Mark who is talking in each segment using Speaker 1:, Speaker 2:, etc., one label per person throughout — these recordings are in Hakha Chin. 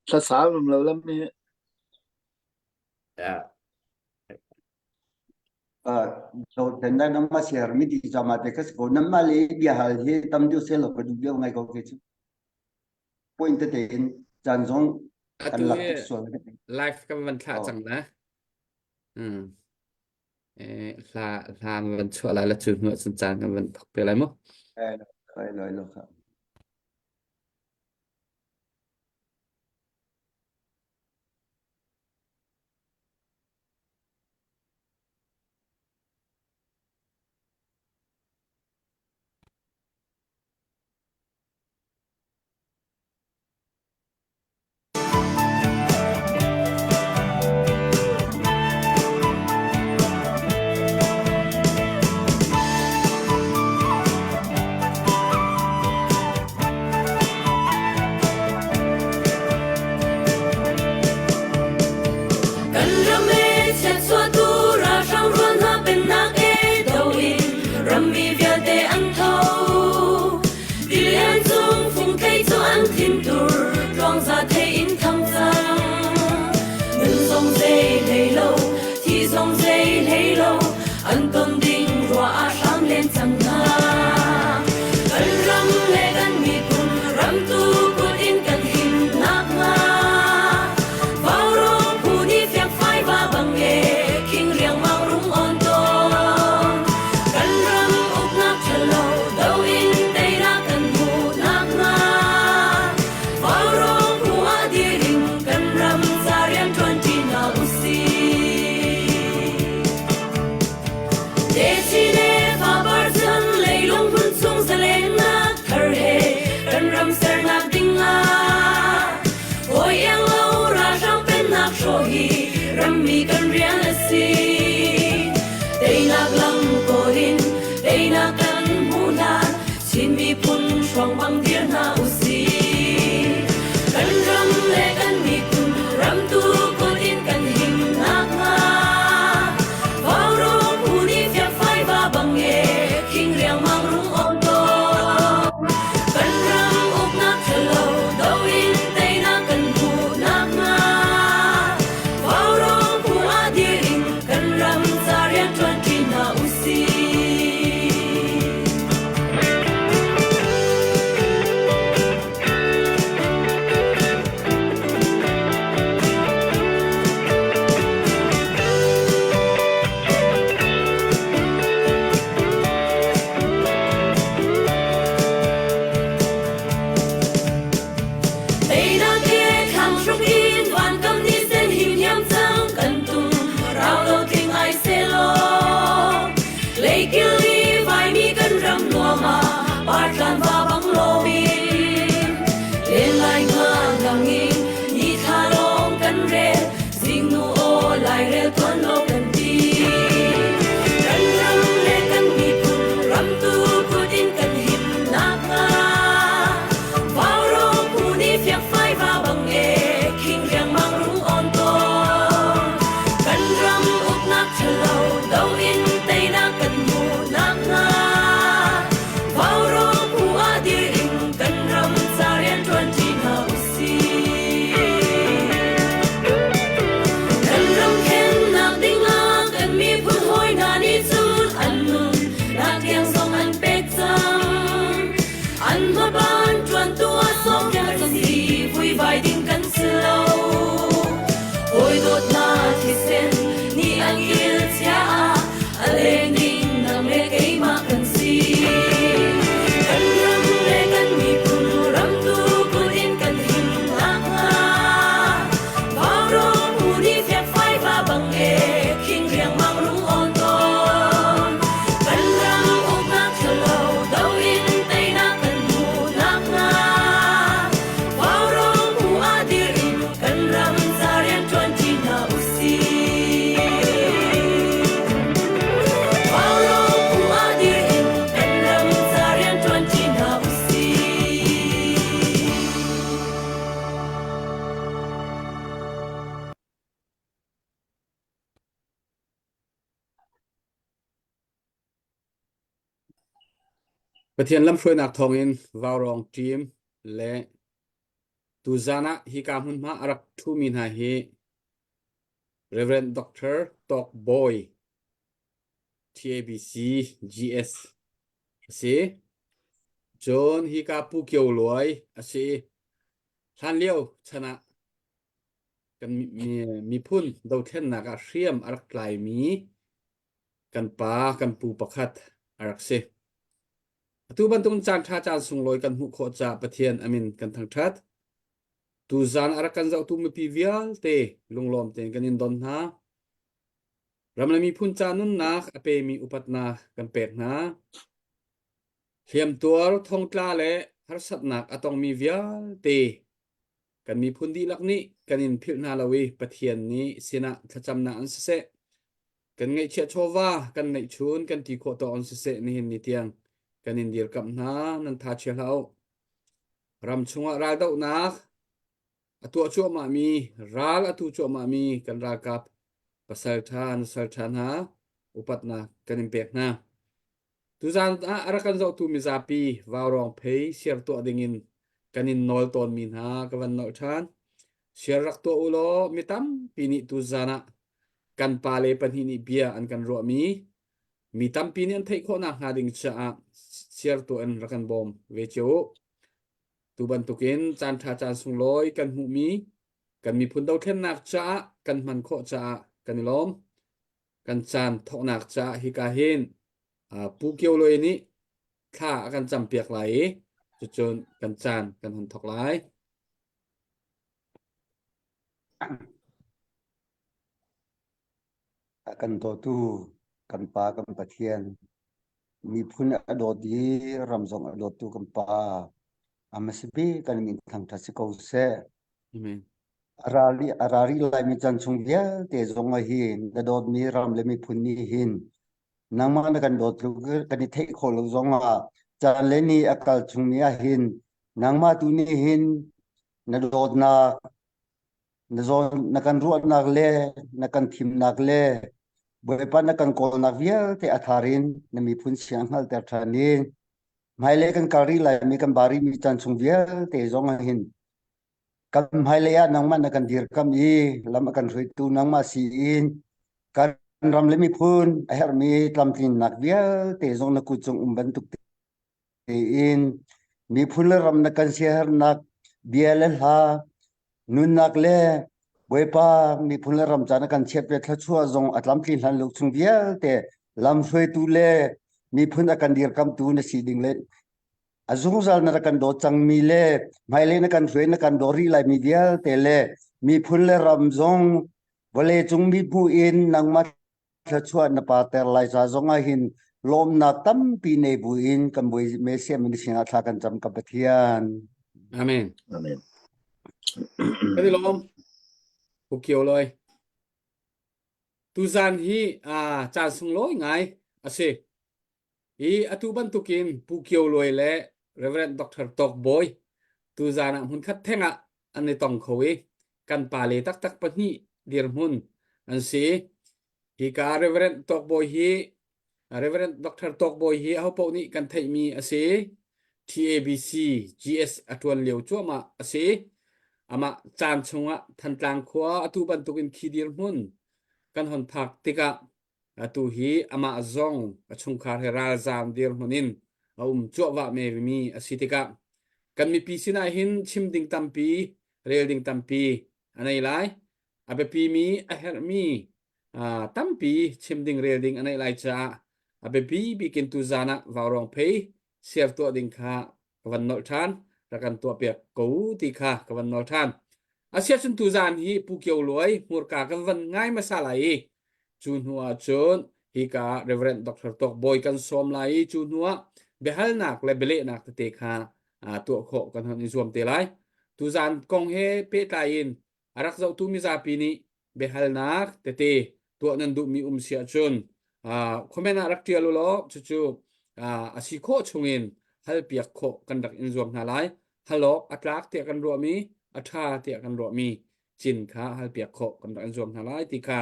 Speaker 1: Hlasa rum lo lam hi.
Speaker 2: Yeah.
Speaker 3: Dothlennak nangmah siaherhmi ti cuahmah te kha si ko. Nangmah le biahal hi tam deuh seh law ka duh deuh ngai ko khi cu. Point tete in caan zong kan
Speaker 2: Atu
Speaker 3: lak
Speaker 2: hi
Speaker 3: tuk sual.
Speaker 2: live kan van thlah
Speaker 3: Oh.
Speaker 2: cang na. Hmm. Eh, hla hla van chuah lai la cu hnu ahcun caan kan van thok te lai mu.
Speaker 3: Eh, lai lai lo kha.
Speaker 4: Kan ram e chiatchuahtu ralhrang rual hna pennak e do in rammi vialte an tho. Tilian cung fungthei cu an thintur tluangza thei in thang cang. Nun zong zei hlei lo, thi zong zei hlei lo, an ton ding ruah ah hram len cang hna. Kan ram le kan miphun ramtu kut in kan him nakhnga Vaurawng phu nih fiangfai va bang e khing riangmang rung on tawn. Kan ram uknak ṭhalo do in teinak kan hmuh nakhnga Vaurawng phu ah dir in kan ram ca rian ṭuanṭi hna usih. Techin le fapar chan leilung hmun chung zalennak thar he kan ram sernak ding ah hawi iang lo ralhrang pennak hrawh hi rammi kan rian a si. Teinak lam kawl in teinak kan hmuh hlan Chin miphun hruang bang dir hna usih. Kan ram le kan miphun ramtu kut in kan him nakhnga Vaurawng phu nih fiangfai va bang e khing riangmang rung on tawn. Kan ram uknak ṭhalo do in teinak kan hmuh nakhnga Vaurawng phu ah dir in kan ram ca rian ṭuanṭi hna usih. Teinak ke thlang hruk in vankam ni sen him hiam cang kan tum rau lo tling ai selaw Leikil i vaimi kan ram nuam ah partlan va bang loin len lai nga nang in ni thla lawng kan rel zingnu aw lairel tuan lo kan ti kan ram le kan miphun ramtu kut in kan him nakhnga Vaurawng phu nih fiangfai va bang e khing riangmang rung on tawn kan ram uknak ṭhalo do in teinak kan hmuh nakhnga Vaurawng phu ah dir in kan ram ca rian ṭuanṭi hna usih. Kan ram khennak dingah kan miphun hawi hna nih cun an nun nak tiang zong an pek cang. An hmaban ṭuantu ah sawm kan si vuivai ding kan si lo. Hawi dawtnak thisen nih an kil chia ah a leng ding nang le keimah kan si. Kan ram le kan miphun ramtu kut in kan him nakhnga Vaurawng phu nih fiakfai va bang e khing riangmang rung on tawn. Kan ram uknak ṭhalo do in teinak kan hmuh nakhnga Vaurawng phu ah dir in kan ram ca rian ṭuanṭi hna usih. Vaurawng phu ah dir in kan ram ca rian ṭuanṭi hna usih.
Speaker 2: Pathian lamhruainak thawngin Vaurawng team le Tuzan ah hika hmunhma a rak ṭhumi hna hi Rev. Dr. Tawk Bawi, TABC GS a si. Cun hika Pu Kio Luai a si. Hlanlio chan ah kan miphun dothlennak ah hriam a rak tlaimi kan pa kan pu pakhat a rak si. Atu bantuk caan ṭha caan sunglawi kan hmuh khawh caah Pathian a min kan thangṭhat. Tuzaan a rak kan zohtu mipi vialte lunglawm tein kan in don hna. Ram le miphun ca nunnak a pemi upatnak kan pek hna. Hliamtuar, thongtla le harsatnak a tongmi vialte Kan miphun dihlak nih kan in philh hna lo i Pathian nih sinah thlacamnak an siseh, kan ngeihchiah chawva kan neihchun kan ti khawh tawk an siseh nihin ni tiang kan in dirkamh hna nan tha chia hlah u. Ram chungah raldohnak a tuah cuahmahmi ral a tu cuahmahmi kan ralkap pasalṭha nusalṭha hna upatnak kan in pek hna. Tuzaan ah a rak kan zohtu mizapi vaurawng phei share tuah dingin kan in nawl tawnmi hna ka van nolh ṭhan. Share rak tuah u law mi tampi nih tuzaan ah kan pale pahnih nih bia an kan ruahmi mi tampi nih an theih khawh nakhnga ding caah share tuah in rak kan bawm ve cio u. Tu bantukin caan ṭha caan sunglawi kan hmuhmi kan miphun dothlennak caah kan hman khawh caah kan i lawm. Kan caan thawknak caah hika hin Pu Kio Loi nih thla a kan campiak lai i cucun kan caan kan hun thawk lai.
Speaker 3: A kan dawtu kan Pa kan Pathian miphun a dawt i ram zong a dawttu kan Pa a hmasabik kan min thangṭhat si ko seh.
Speaker 2: Amen.
Speaker 3: A rari, a rari laimi chan chung vialte zong ah hin na dawtmi ram le miphun nih hin nangmah na kan dawt tluk kan i theih khawh lo zong ah caan le ni a kal chungmi ah hin nangmah tu nih hin na dawtnak na zawn na kan ruahnak le na kan thimnak le Bawipa na kan kawlnak vialte a thar in na miphun siang hngalhter ṭhan i hmailei kan kal rih laimi kan ba rihmi caan chung vialte zong ah hin Kan hmailei ah nangmah na kan dirkamh i lam a kan hruaitu nangmah si in kan ram le miphun a herhmi tlamtlinnak vialte zong na kut cung um bantuk tein miphun le ram na kan siaherhnak bia le hla nunnak le Bawipa miphun le ram ca na kan chiat ve thluachuah zong a tlamtlin hlan lo chung vialte lam hruaitu le miphun a kan dirkamtu na si ding le a zungzal na rak kan dawt cangmi le hmailei na kan hruai na kan daw rih laimi vialte le miphun le ram zong vawleicung mibu in nangmah thluachuah na parter lai ca zong ah hin lawmnak tampi nei bu in kan Bawi Messiah min sinah thla kan cam ka Pathian.
Speaker 2: Amen.
Speaker 1: Amen.
Speaker 2: Kan i lawm. Pu Kio Loi. Tuzan hi aa caan sunglawi ngai a si. Hi atu bantukin Pu Kio Luai le Rev. Dr. Tawk Bawi tuzaan ah hmunkhat theng ah an i tong kho i kan pale taktak pahnih dirhmun an si. Hika Rev. Tawk Bawi hi Rev. Dr. Tawk Bawi hi ahopaoh nih kan theihmi a si. TABC GS a ṭuan lio cuahmah a si. Amah caan chungah Thantlang khua atu bantukin khi dirhmun kan hon phak tikah Atu hi amah zong a chungkhar he ralzaam dirhmun in a um cuahmah mi a si tikah kan mipi sinah hin chim ding tampi, rel ding tampi a nei lai. A biapimi, a herhmi tampi chim ding rel ding a neih lai caah a biapi bik in tuzaan ah vaurawng phei share tuah ding kha ka van nolh ṭhan. Rak kan tuahpiak ko ti kha ka van nawl ṭhan. Asiahcun tuzaan hi Pu Kio Luai hmurka kan van ngai hmasa lai i cu hnu ah cun hika Reverend Dr. Tawk Bawi kan sawm lai i cu hnu ah biahalnak le bialehnak tete kha tuah khawh kan hon i zuam te lai. Tuzaan kong he pehtlai in a rak zohtu mizapi nih biahalnak tete tuah nan duhmi um si ahcun comment ah rak ṭial u law cucu a si khawh chungin halpiak khawh kan rak in zuam hna lai. Halawk a tlak tiah kan ruahmi, a ṭha tiah kan ruahmi cin kha halpiak khawh kan rak in zuam hna lai ti kha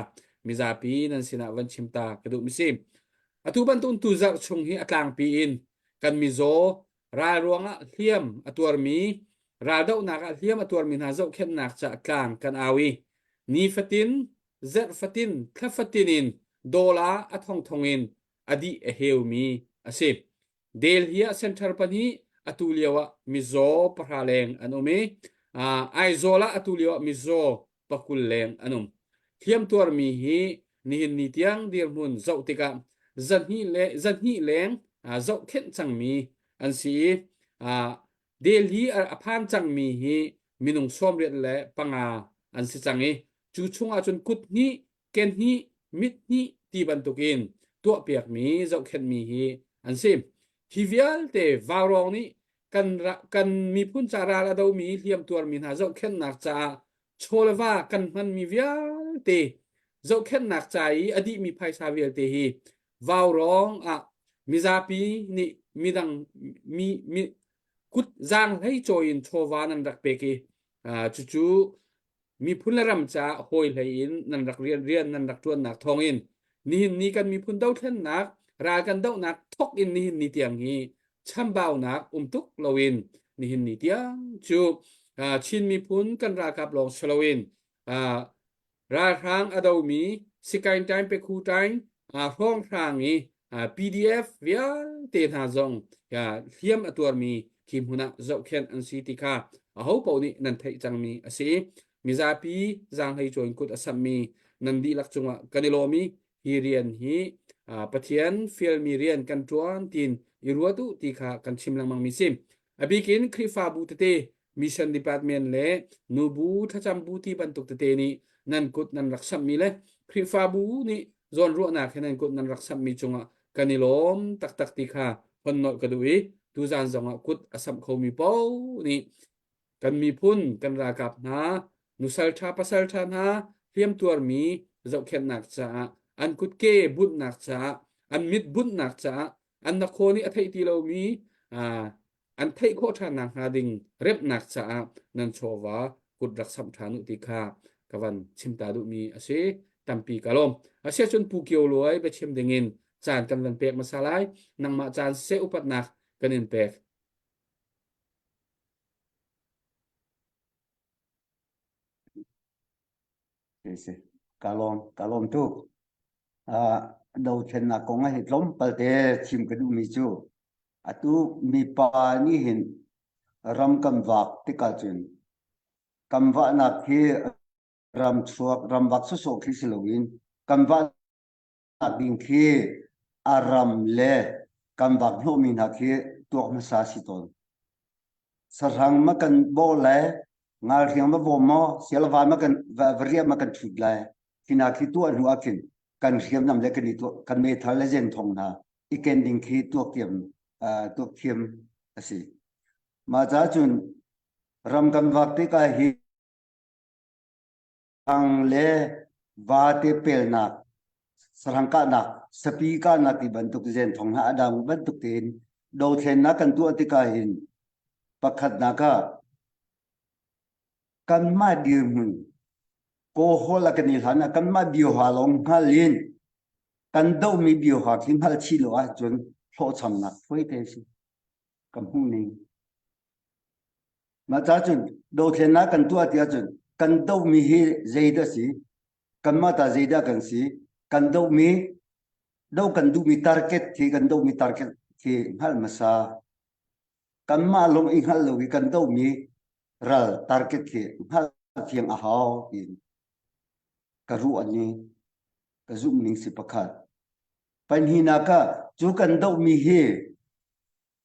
Speaker 2: mizapi nan sinah van chim ta ka duhmi si. Atu bantuk tuzarh chung hi a tlangpi in kan mizaw ral ruangah hliam a tuarmi. Raldohnak ah hliam a tuarmi hna zohkhenhnak caah tlang kan au i nifatin, zarh fatin, thla fatin in dollar a thongthong in a dih a heumi a si. Delhi ah center pahnih atu lio ah mizaw pahra leng an um i Aizawl ah atu lio ah mizaw pakul leng an um. Hliamtuarmi hi nihin ni tiang dirhmun zoh tikah zahnih le zahnih leng zohkhenh cangmi an si i Delhi a phan cangmi hi minung 95 an si cang i cu chungah cun kut hnih, ke hnih, mit hnih ti bantukin tuahpiakmi zohkhenhmi hi an si. Hi vialte vaurawng nih kan kan miphun ca ral a domi hliamtuarmi hna zohkhenhnak caah chaw le va kan hmanmi vialte zohkhenhnak ca i a dihmi phaisa vialte hi vaurawng ah mizapi nih midang mi, mi kut zaang hlei cawi in chawva nan rak pek i cucu miphun le ram caah hawi hlei in nan rak rian rian nan rak ṭuannak thawngin nihin ni kan miphun dothlennak ral kan dohnak thok in nihin ni tiang hi chambaunak um tuk loin nihin ni tiang cu Chin miphun kan ralkap lawng si loin Ralhrang a domi Sikaing Time Pekhu Time hrawnghrang i PDF vialte hna zong hliam a tuarmi khi hmun ah zohkhenh an si ti kha aho paoh nih nan theih cangmi a si. Mizapi zaanghlei cawi kut a samhmi nan dihlak cungah kan i lawm i hi rian hi Pathian fialmi rian kan ṭuan tiin i ruat u ti kha kan chim lengmangmi si. A bikin Khrihfabu tete mission department le nubu thlacam bu ti bantuk tete nih nan kut nan rak samhmi le Khrihfabu nih zawnruahnak he nan kut nan rak samhmi cungah kan i lawm taktak ti kha hon nolh ka duh i tuzan zongah kut a samh khomi paoh nih kan miphun kan ralkap hna nusal ṭha pasal ṭha hna hliamtuarmi zohkhenhnak caah an kutke bunhnak caah an mit bunhnak caah an nakhaw nih a theih ti lomi an theih khawh ṭhan nakhnga ding remhnak caah nan chawva kut rak samh ṭhan u ti kha ka van chim ta duhmi a si. Tampi ka lawm. Asiahcun Pu Kio Luai biachim dingin caan kan van pek hmasa lai. Nangmah caan seh upatnak kan in pek.
Speaker 3: Si. Ka lawm, ka lawm tuk. Uh, dothlennak kong ah hi tlawmpal te chim ka duhmi cu atu mipa nih hin ram kan vak tikah cun kan vahnak hi ram chuak ram vak sawsawh khi si loin kan vahnak ding khi a ram le kan vak hnawhmi hna khi tuak hmasa si tawn. Sahrang ma kan bawh lai, ngalhriang ma bawm maw, sialva ma kan va riah ma kan ṭhut lai. Khi hna khi tuah hnu ah khin kan hriamnam le kan i tuah kan meithal le zenthong hna i ken ding khi tuak thiam tuak thiam a si. Mah caah cun ram kan vak tikah hi ang le vate pelnak sahrang kahnak sapi kahnak ti bantuk zenthong hna a dang bantuk tein dothlennak kan tuah tikah hin pakhatnak ah kanmah dirhmun kawhawl a kan i hlan ah kanmah bioha lawng hngal in kan dohmi bioha khi hngal chih lo ahcun hlawhchamnak fawi te si ka hmuh ning. Mah ca cun dothlennak kan tuah ti ahcun kan dohmi hi zeidah si? Kanmah ta zeidah kan si? Kan dohmi do kan duhmi target khi kan dohmi target khi hngalh hmasa. Kanmah lawng i hngalh lo i kan dohmi ral target khi hngalh fiang a hau tiin ka ruah ni ka zumh ning si pakhat. Pahnihnak ah cu kan dohmi hi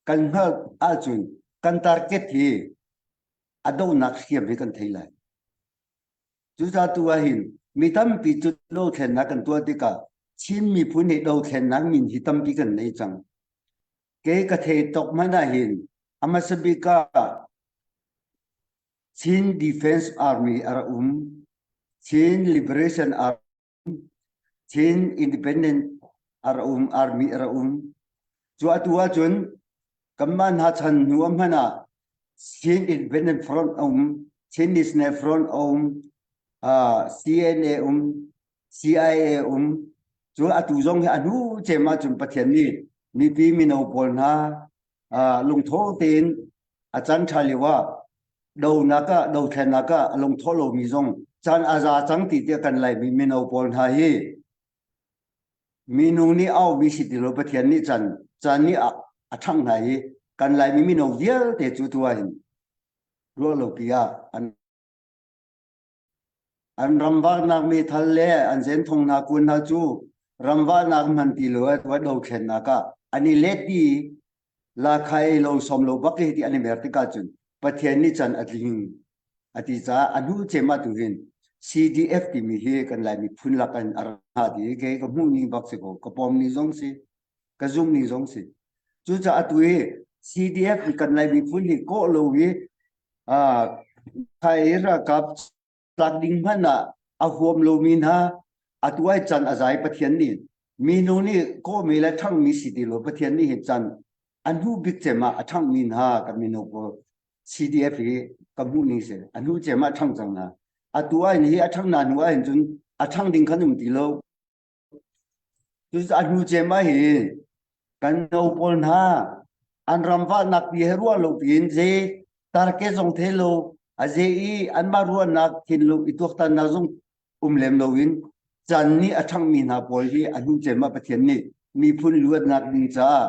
Speaker 3: kan hngalh ahcun kan target hi a dohnak hriam hi kan thei lai. Cucaah tu ah hin mi tampi cu dothlennak kan tuah tikah Chin miphun nih dothlennak min hi tampi kan nei cang. Kei ka thei tok hmanh ah hin a hmasa bik ah Chin Defense Army a rak um. Chin Liberation Army Chin Independent a ra um, Army a ra um. Cu atu ahcun kanmah hna chan hnu ah hmanh ah Chin Independent Front a um, Chin National Front a um, uh, CNA um, CIA um. Cu atu zong hi a hnu cem ahcun Pathian nih mipi mino pawl hna uh, lungtho tein a caan ṭha lio ah Donak ah dothlennak ah a lungthawh lomi zong caan a za cang ti tiah kan Laimi mino pawl hna hi minung nih aumi si ti lo Pathian nih caan caan nih a a ṭhangh hna i kan Laimi mino vialte cu tu ah hin ruah lo pi ah an An ramvaknak meithal le an zenthong hna kuan hna cu ramvahnak hman ti lo ah dothlennak ah an i let i lakha ei lo som lo bak hi ti an i mer tikah cun Pathian nih can a tling a ti caah a hnu cem ah tu hin CDF timi hi kan Lai miphun lak in a ra ti kei ka hmuh ning bak si ko ka pom ning zong si ka zum ning zong si cucaah atu hi CDF kan Lai miphun hi kawh lo i Thai ralkap tlak ding hmanh ah a huam lomi hna atu ai can a zai Pathian nih minu nih kawhmi le ṭhangmi si ti lo Pathian nih hi can a hnu bik cem ah a ṭhangmi hna kan mino pawl CDF hi ka hmuh ning si a hnu cem ah a ṭhang cang hna atu ai hi a ṭhang na hnu ah hin cun a ṭhang ding khan um ti lo Cucaah hnu cem ah hin kan no pawl hna an ram vahnak pi he ruah lo piin ze target zong the lo a ze i anmah ruahnak thinlung i tuaktannak zong um lem loin caan nih a ṭhangmi hna pawl hi a hnu cem ah Pathian nih miphun luatnak ding caah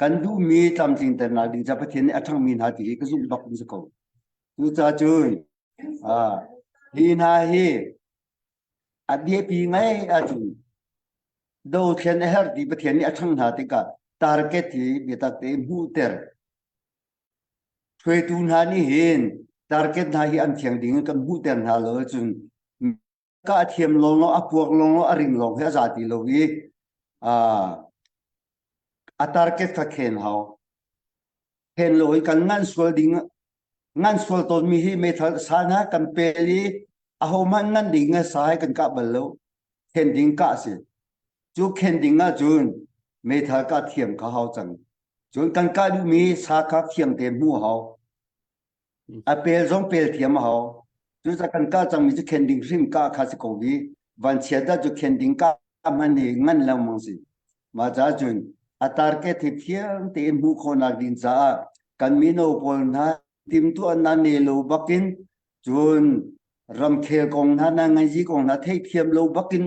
Speaker 3: kan duhmi tlamtlingternak ding caah Pathian nih a ṭhangmi hna ti hi ka zumh bak in si ko. Cucaah cun hi hna hi A biapi ngai ahcun dothlen a herh ti Pathian nih a ṭhang hna tikah target hi biatak tein hmuhter. Hruaitu hna nih hin target hna hi an thiang ding in kan hmuhter hna lo ahcun ka a thiam lawng a puak lawng a ring lawng hi a za ti lo i a target kha khen hau. Khen lo i kan ngan sual ding ngan sual tawnmi hi meithal sa hna kan pel i ahohmanh ngan ding a sa hi kan kah bal lo khen ding kah si cu khen ding ahcun meithal kah thiam kha hau cang cun kan kah duhmi sa kha thiam te hmu hau a pel zong pel thiam a hau cucaah kan kah cangmi cu khen ding hrim kah kha si ko hi vanchiat dah cu khen ding kah hman hi ngan lengmang si mah caah cun a target hi thiang tein hmuh khawhnak ding caah kan mino pawl hna timhtuahnak nei lo bakin cun ramkhel kong hna na nganzi kong hna theihthiam lo bakin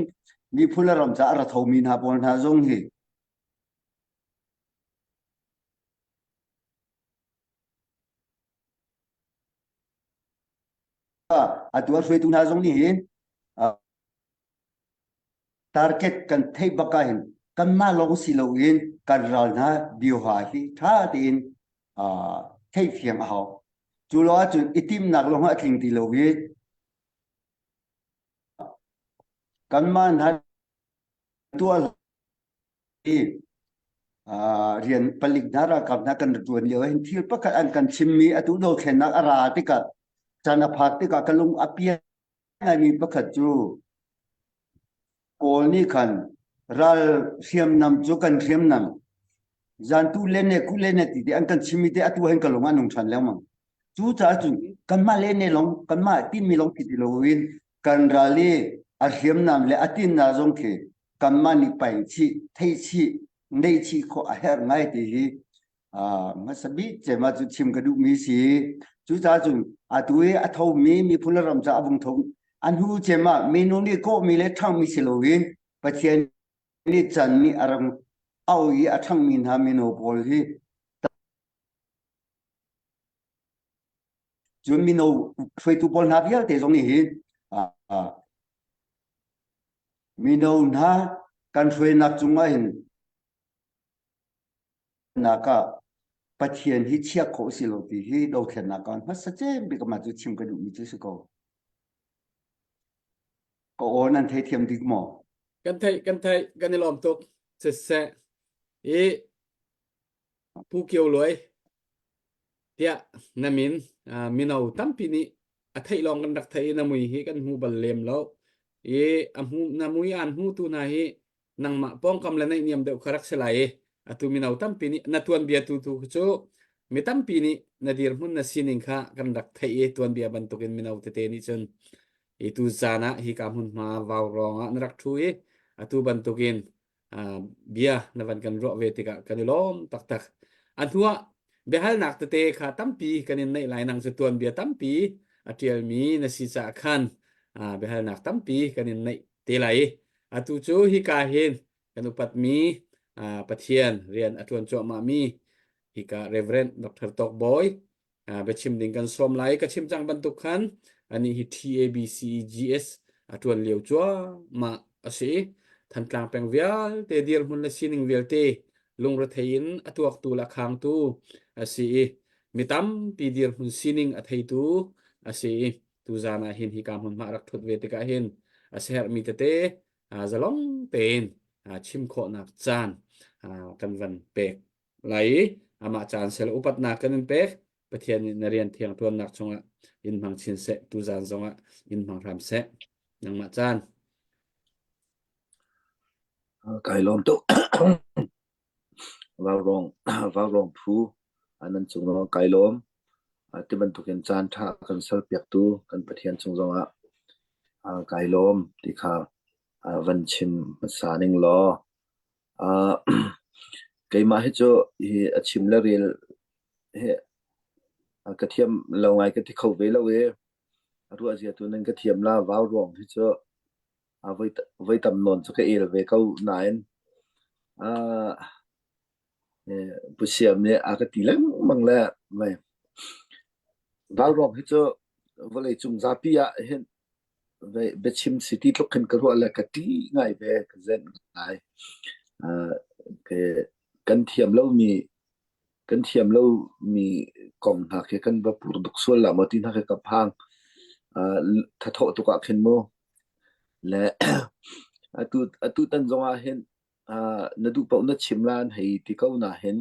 Speaker 3: miphun le ram caah a ra thomi hna pawl hna zong hi atu a hruaitu hna zong nih hin target kan theih bak ah hin kanmah lawng si loin kan ral hna bioha hi ṭha tein theihfiang a hau. Cu lo ahcun i timnak lawng a tling ti lo i kanmah hna tuah i rian palik hna ralkap hna kan ṭuan lio hin thil pakhat an kan chimmi atu dothlennak a ra tikah caan a phak tikah ka lung a pian ngaimi pakhat cu Kawl nih khan ral hriamnam cu kan hriamnam zantu le ne ku le ne ti te an kan chimmi te atu hin ka lung a nung ṭhan lengmang. Cu caah cun kanmah le ne lawng kanmah tinmi lawng ti ti loin kan ral i a hriamnam le a tinnak zong khi kanmah nih paing chih theih chih neih chih khawh a herh ngai ti hi hmasa bik cem ah cu chim ka duhmi si. Cucaah cun atu i a thomi miphun le ram ca a vung tho a hnu cem ah minung nih kawhmi le ṭhangmi si loin Pathian nih can nih a rak auh i a ṭhangmi hna mino pawl hi cun mino hruaitu pawl hna vialte zong nih hin mino hna kan hruainak cungah hin nak ah Pathian hi chia khawh si lo ti hi dothlennak ah hmasa cem bik mah cu chim ka duhmi cu si ko. Ka aw nan theithiam dik maw?
Speaker 2: Kan theih kan theih kan i lawm tuk. Siseh i Pu Kio Luai tiah na min mino tampi nih a theih lawng kan rak theih i na mui hi kan hmu bal lem lo. I a hmu na mui aan hmutu hna hi nangmah pawngkam le naihniam deuh kha rak si lai i atu mino tampi nih na tuanbia tu tu cu mi tampi nih na dirhmun na sining kha kan rak theih i tuanbia bantukin mino tete nih cun i tu zan ah hi ka hmunhma vau rong ah na rak thu i atu bantukin bia na van kan ruah ve tikah kan i lawm taktak a hnuah. Biahalnak tete kha tampi kan in neih lai nang cu tuanbia tampi a ṭialmi na si caah khan biahalnak tampi kan in neih te lai. Atu cu hika hin kan upatmi Pathian rian a ṭuan cuahmahmi hika Reverend Dr. Tawk Bawi biachim ding kan sawm lai. Ka chim cang bantuk khan anih hi TABCEGS a ṭuan lio cuahmah a si. Thantlang peng vialte dirhmun le sining vialte lungrethei in a tuaktu le a khangtu a si i mi tampi dirhmun sining a theitu a si i tuzan ah hin hika hmunhma rak ṭhut ve tikah hin a siaherhmi tete zalong tein chim khawhnak caan kan van pek lai i amah caan sel upatnak kan in pek Pathian nih na rian thiang ṭuannak chungah in hmang chin seh tuzan zongah in hmang hram seh nangmah caan
Speaker 1: Kai lawm tuk. Vaurawng vaurawng phu nan cung zongah kai lawm. Ti bantukin caan ṭha kan serpiaktu kan Pathian cung zongah kai lawm ti kha van chim hmasa ning law. Keimah hi cu hi a chim le rel hi ka thiam lo ngai ka ti kho ve lo i a ruah zia tu nan ka thiam la vaurawng hi cu Voi tam nawn cu ka el ve ko nain Pu Siam nih a ka ti lengmang le mei Vaurawng hi cu vawleicung zapi ah hin biachim si ti tluk khin ka ruah le ka ṭih ngai ve, ka zenh ngai. Kan thiam lomi kan thiam lomi kong hna khi kan va pur duk sual la maw ti hna khi ka phang. Thathawh tuk ah khin mu. Le atu atu tan zong ah hin na duh paoh na chim la an hei ti ko na hin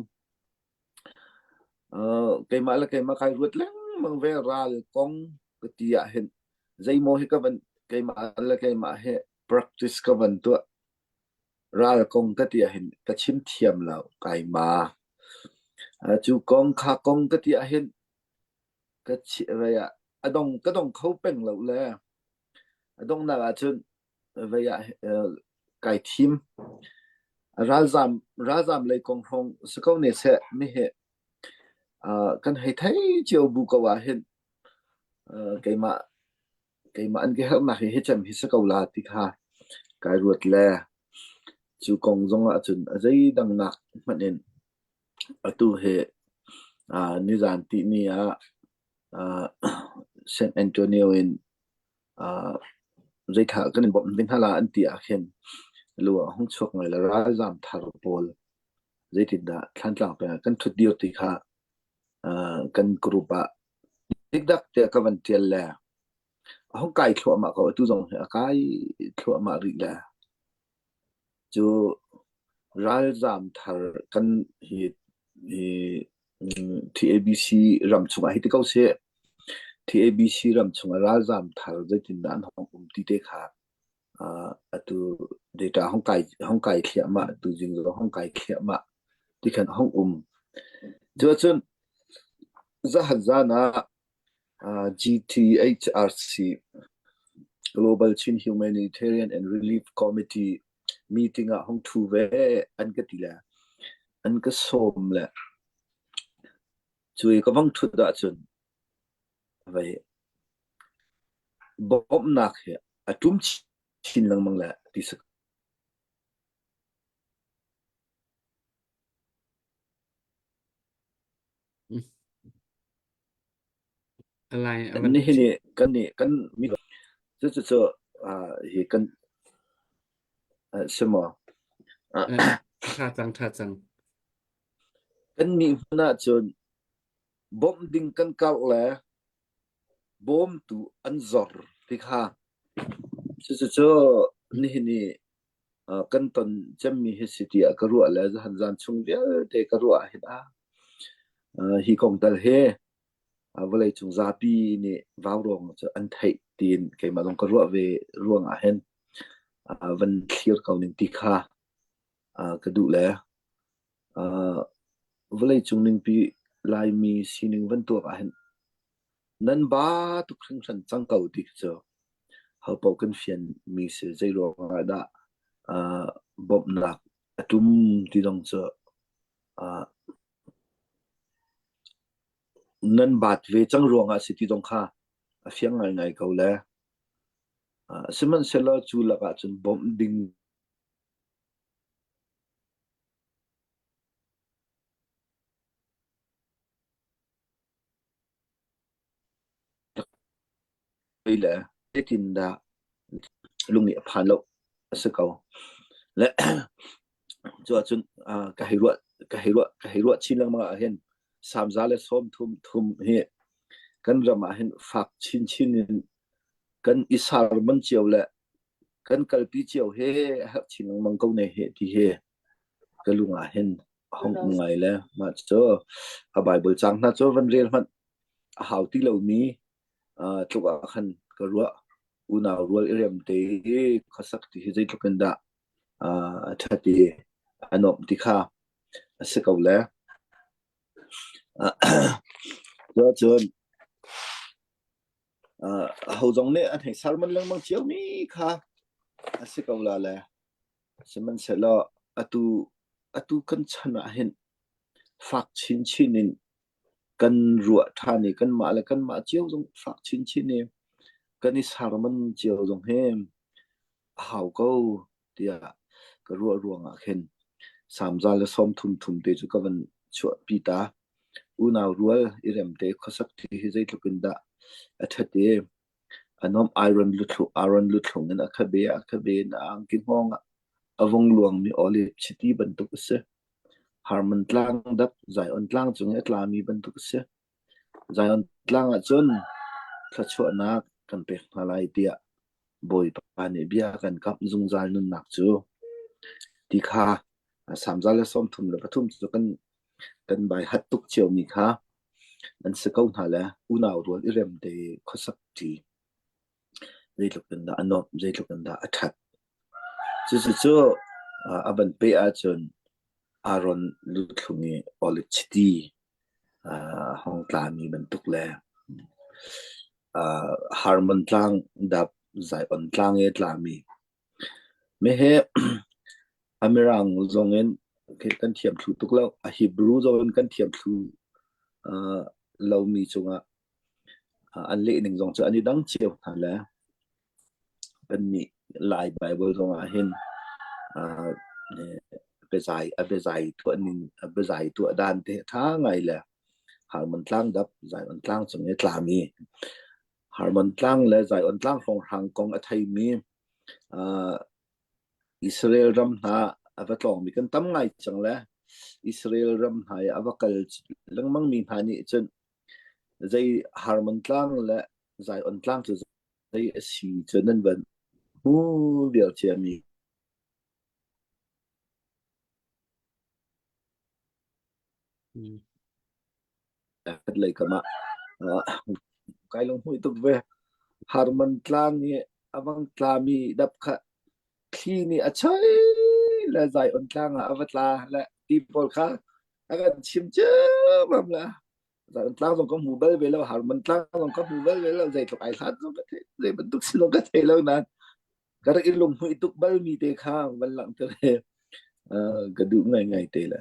Speaker 1: keimah le keimah kai ruat lengmang ve ral kong ka ti ah hin zeimaw hi ka van keimah le keimah he practice ka van tuah Ral kong ka ti ahhin ka chim thiam lo, kai ma. Cu kong kha kong ka ti ahhin ka chi vei ah a dong ka dong kho peng lo le a donghnak ahcun vei ah kai thim. Ralzam ralzam lei kong hrawng si ko ne seh mi hi kan hei thei cio bu ko ahhin keimah keimah an ka herhnak hi hi cem hi si ko la ti kha kai ruat le cu kong zong ah cun a zeidang nak hmanh in atu hi uh, nizan tihni ah uh, San Antonio in uh, zeitha kan in bawmh ve hna la an ti ah khin lu ah hung chuak ngai la ralzam thar pawl zeitindah Thlantlang peng ah kan thut dir ti kha uh, kan group ah Dikdak tiah ka van ṭial le a hung kai thluahmah ko. Atu zong hi a kai thluahmah rih le cu ralzaam thar kan hi hi TABC ram chungah hi ti ko seh. TABC ram chungah ralzaam thar zeitindah an hung um ti te kha atu data hung kai hung kai thliahmah tu zing zong hung kai thliahmah ti khan hung um. Cuacun zahan zan ah GTHRC Global Chin Humanitarian and Relief Committee meeting ah hung thu ve an ka ti le an ka sawm le cui ka vang thut ahcun vei bawmhnak hi a ṭum chin lengmang le ti si. Nihin i kan nih kan mi cucu cu hi kan si maw?
Speaker 2: Ṭha cang, ṭha cang.
Speaker 1: Kan nih hmun ahcun bawmh ding kan karh le bawmtu an zor ti kha cucu nihin i kan ton cemmi hi si tiah ka ruah le zahan zan chung vialte ka ruah hin ah hi kong tal hi vawleicung zapi nih vaurawng cu an theih tiin keimah zong ka ruah ve ruang ah hin van thlir ko ning ti kha ka duh le Vawleicung ningpi Laimi sining van tuak ahhin nan ba tuk hringhran cang ko ti khi cu hopaoh kan fianmi si. Zeiruang ah dah bawmhnak a tum ti zong cu. Nan baat ve cang ruangah a si ti zong kha a fiang ngaingai ko le. Sihmanhsehlaw cu lakah cun bawmh ding le zeitindah lung nih a phan lo a si ko. Le cu ahcun ka hei ruah ka hei ruah ka hei ruah chin lengmang ah hin samza le sawm thum thum hi kan ram ah hin fak chinchin in kan i sarman cio le kan kalpi cio he a herh chin lengmang ko ne he ti hi ka lung ah hin a hung um ngai le mah cu a Bible cang hna cu van rel hmanh a hau ti lomi tluk ah khan ka ruah. Unau rual i rem te i khuasak ti hi zeitluk in dah a ṭhat i a nuamh ti kha a si ko le. Cun aho zong nih an hei sermon lengmang ciomi kha a si ko la le. Sihmanhsehlaw atu atu kan chan ah hin fak chinchin in kan ruah ṭhan i kanmah le kanmah cio zong fak chinchin i kan i sermon cio zong hi a hau ko tiah ka ruah ruangah khin samza le sawmthum thum te cu ka van chuahpi ta. Unau rual i remte khuasak thi hi zeitluk in dah a ṭhat i a nuamh Iron luthlung Aaron luthlung in a khabe a khabe in a angki hngawng ah a vung luangmi olive chiti bantuk a si. Hermon tlang dap Zion tlang cung i a tlami bantuk a si. Zion tlang ah cun thluachuahnak kan pek hna lai tiah Bawipa nih bia a kan kamh zungzal nunnak cu ti kha samzal le 33 cu kan kan bai hat tuk ciomi kha an si ko hna le unau rual i rem te khuasak ṭi zeitluk in dah a nuamh zeitluk in dah a ṭhat. Cucu a van peh ahcun Aaron luthlung i olive chiti a hung tlami bantuk le Hermon tlang dap Zion tlang i a tlami meheh a Mirang zong in kan thiam thlu tuk lo. A Hebrew zong in kan thiam thlu lomi cungah an lehning zong cu an i dang cio hna le kannih Lai Baibal zong ah hin biazai a biazai tuah ning a biazai tuah dan te a ṭha ngai le Hermon tlang dap Zion tlang cung i tlami Hermon tlang le Zion tlang hrawnghrang kong a theimi Israel ram hna a va tlawngmi kan tam ngai cang le Israel ram hna i a va kal lengmangmi hna nih cun zei Hermon tlang le Zion tlang cu zei a si cu nan van hmu vial ciami. Khat lei kam ah kai lunghmuih tuk ve. Harman tlang i a vang tlami dap kha thli nih a choi le Zion tlang ah a va tla le ti pawl kha a kan chim ciammam la. Zion tlang zong ka hmu bal ve lo, Harman tlang zong ka hmu bal ve lo, zeitluk ai hlat zong ka thei, zei bantuk si zong ka thei lo nain ka rak i lunghmuih tuk balmi te kha van langhter he ka duh ngaingai te le.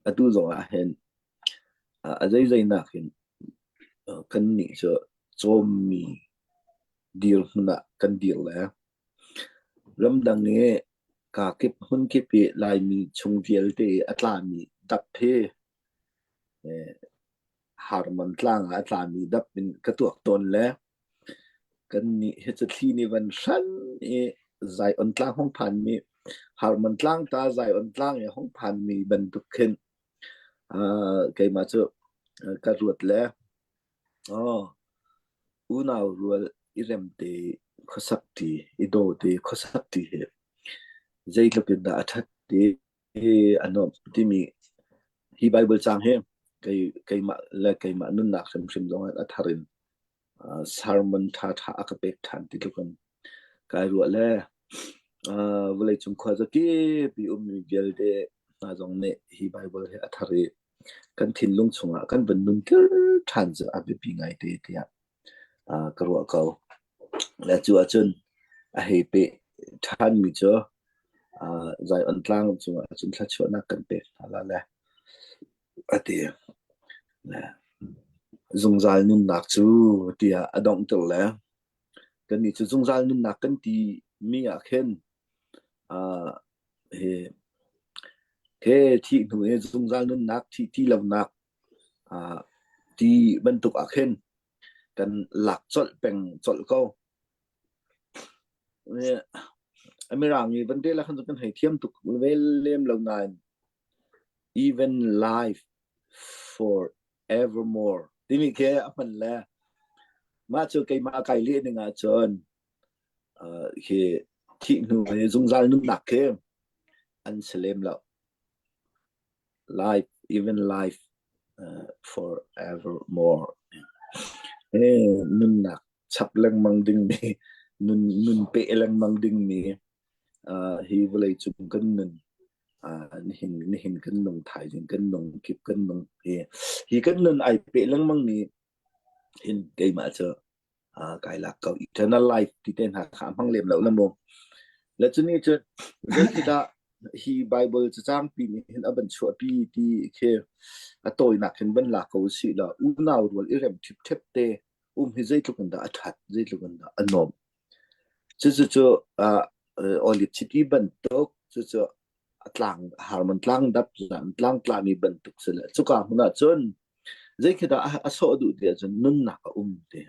Speaker 1: Atu zong ah hin a zeizei nakin kannih cu cawmmi dirhmun ah kan dir le ramdang i kakip hmunkip i Laimi chung vialte i a tlami dap hi Harmon tlang ah a tlami dap in ka tuak tawn le kannih hi cu thli nih van hran i Zion tlang hung phanmi Harmon tlang ta Zion tlang i hung phanmi bantuk khin keimah cu ka ruat le aw unau rual i remte khuasak ṭi i daw te khuasak ṭi hi zeitluk in dah a ṭhat ti hi a nuamh timi hi Bible caang hi kei keimah le keimah nunnak hrimhrim zong ah a thar in sermon ṭhaṭha a ka pek ṭhan ti tluk in kai ruah le vawleicung khuazakip i ummi vialte hna zong nih hi Bible hi a thar i kan thinlung chungah kan van nunter ṭhan cu a biapi ngai te tiah ka ruah ko. Le cu ahcun a hei peh ṭhanmi cu Zion tlang cungah cun thluachuahnak kan pek hna la le a ti. Le. Zungzal nunnak cu tiah a donghter le kannih cu zungzal nunnak kan ti mi ah khin hi he thih hnu i zungzal nunnak thih ti lonak ti bantuk ah khin kan lak colh peng colh ko. Mirang i van rel ah khan kan hei thiam tuk ve lem lo nain even life for evermore timi khi a hman le mah cu keimah kai leh ning ahcun khi thih hnu i zungzal nunnak khi an si lem lo. Life, even life forevermore. Nunnak chap lengmang dingmi, nun nun peh lengmang dingmi hi vawlei cung kan nun nihin nihin kan nung thaizing kan nung kip kan nung hi hi kan nun ai peh lengmang mi hin keimah cu kai lak ko. Eternal life ti te hna kha hmang lem lo na mu. Le cu nih cun zeitikah hi Bible cacang pi nih hin a van chuahpi ti khi a tawinak hin van la ko usih law unau rual i rem ṭhipṭhep te um hi zeitluk in dah a ṭhat, zeitluk in dah a nuamh. Cucu cu olive chiti bantuk, cucu a tlang Harmon tlang dap tlang tlami bantuk si le cuka hmun ah cun zei khi dah a sawh duh ti ahcun nunnak a um ti.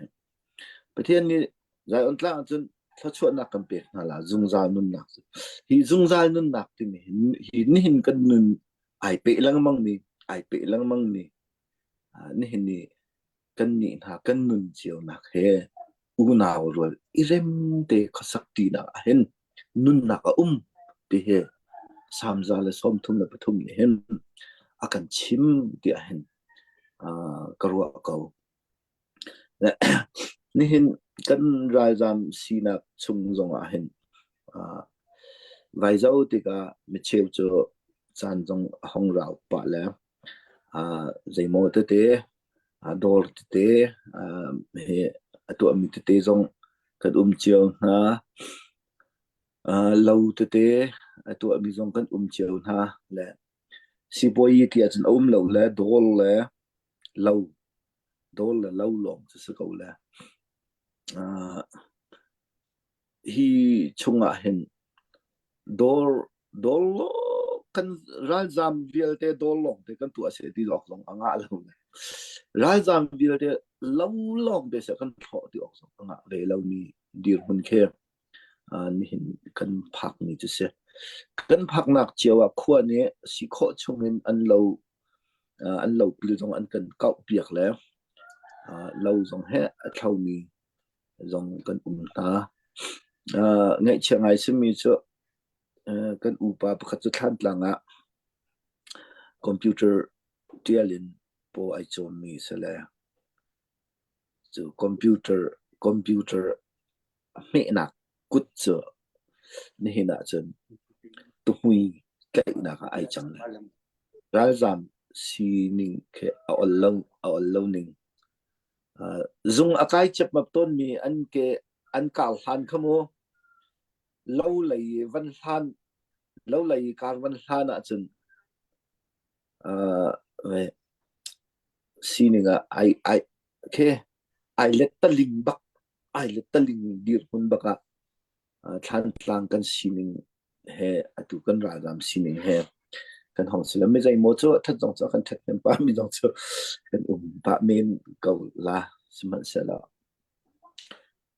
Speaker 1: Pathian nih Zion tlang ah cun thluachuahnak kan pek hna la zungzal nunnak cu. Hi zungzal nunnak timi hi nihin kan nun ai peh lengmang mi ai peh lengmang mi nihin ni kannih hna kan nun cionak he unau rual i rem te khuasak ṭinak ah hin nunnak a um ti hi Salm 133 nih hin a kan chim tiah hin ka ruah ko. Nihin kan ralzam sinak chung zongah hin vai zoh tikah micheu cu caan zong a hong rau pah le zeimaw tete dawr tete hi a tuahmi tete zong kan um cio hna. Lo tete a tuahmi zong kan um cio hna le sipuazi ti ahcun a um lo le dawr le lo dawr le lo lawng cu si ko le. Hi chungah hin dawr dawr kan ralzaam vialte dawr lawng te kan tuah seh ti awk zong a ngah lo le ralzaam vialte lo lawng te seh kan thlawh ti awk zong a ngah ve lomi dirhmun khi nihin kan phakmi cu si. Kan phaknak cio ah khua nih si khawh chungin an lo an lopil zong an kan kauh piak le lo zong he a thlomi zong kan um hna. Ngaihchia ngai simi cu kan upa pakhat cu Thlantlang ah computer ṭial in paw ai cawmmi si le cu computer computer a hmehnak kut cu nihin ahcun tuhmui tlaihnak ah ai cang. Ralzaam sining khi a ol lo a ol lo ning. Zung a kai cepmap tawnmi an ke an kar hlan kha mu lo lei van hlan lo lei kar van hlan ahcun sining ah ai ai khi ai lettaling bak ai lettaling dirhmun bak ah Thlantlang kan sining he atu kan ralzam sining he kan hong si lo. Mi zeimaw cu ṭhat zong cu a kan ṭhathnem pah mi zong cu kan um pah men ko la. Sihmanhsehlaw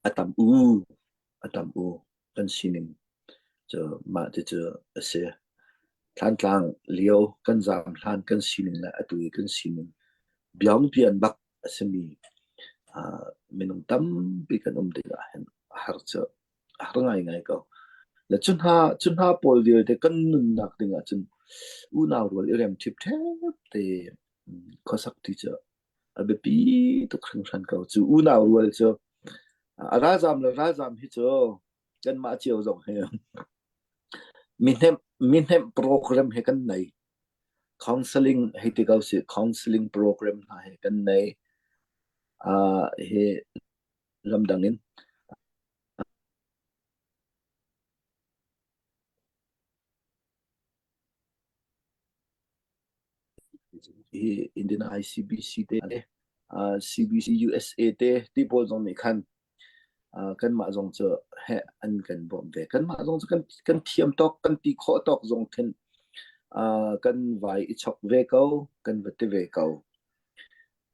Speaker 1: a tam u, a tam u kan sining cu mah ti cu a si. Thlantlang lio kan zaam hlan kan sining le atu i kan sining biangpian bak a simi minung tampi kan um tikah hin a har cu a har ngaingai ko. Le cu hna cu hna pawl vialte kan nunnak ding ahcun unau rual i rem ṭhipṭhep te khuasak ti cu a biapi tuk hringhran ko. Cu unau rual cu a ralzam le ralzam hi cu kanmah cio zong hi mi hnemh mi hnemh program he kan nei. Counseling hei ti ko sih counseling program hna he kan nei. Hi ramdang in hi Indian ICBC te. CBC USA te ti pawl zong nih khan kanmah zong cu heh an kan bawmh ve. Kanmah zong cu kan kan thiam tawk, kan ti khawh tawk zong khin kan vai i chok ve ko, kan va ti ve ko.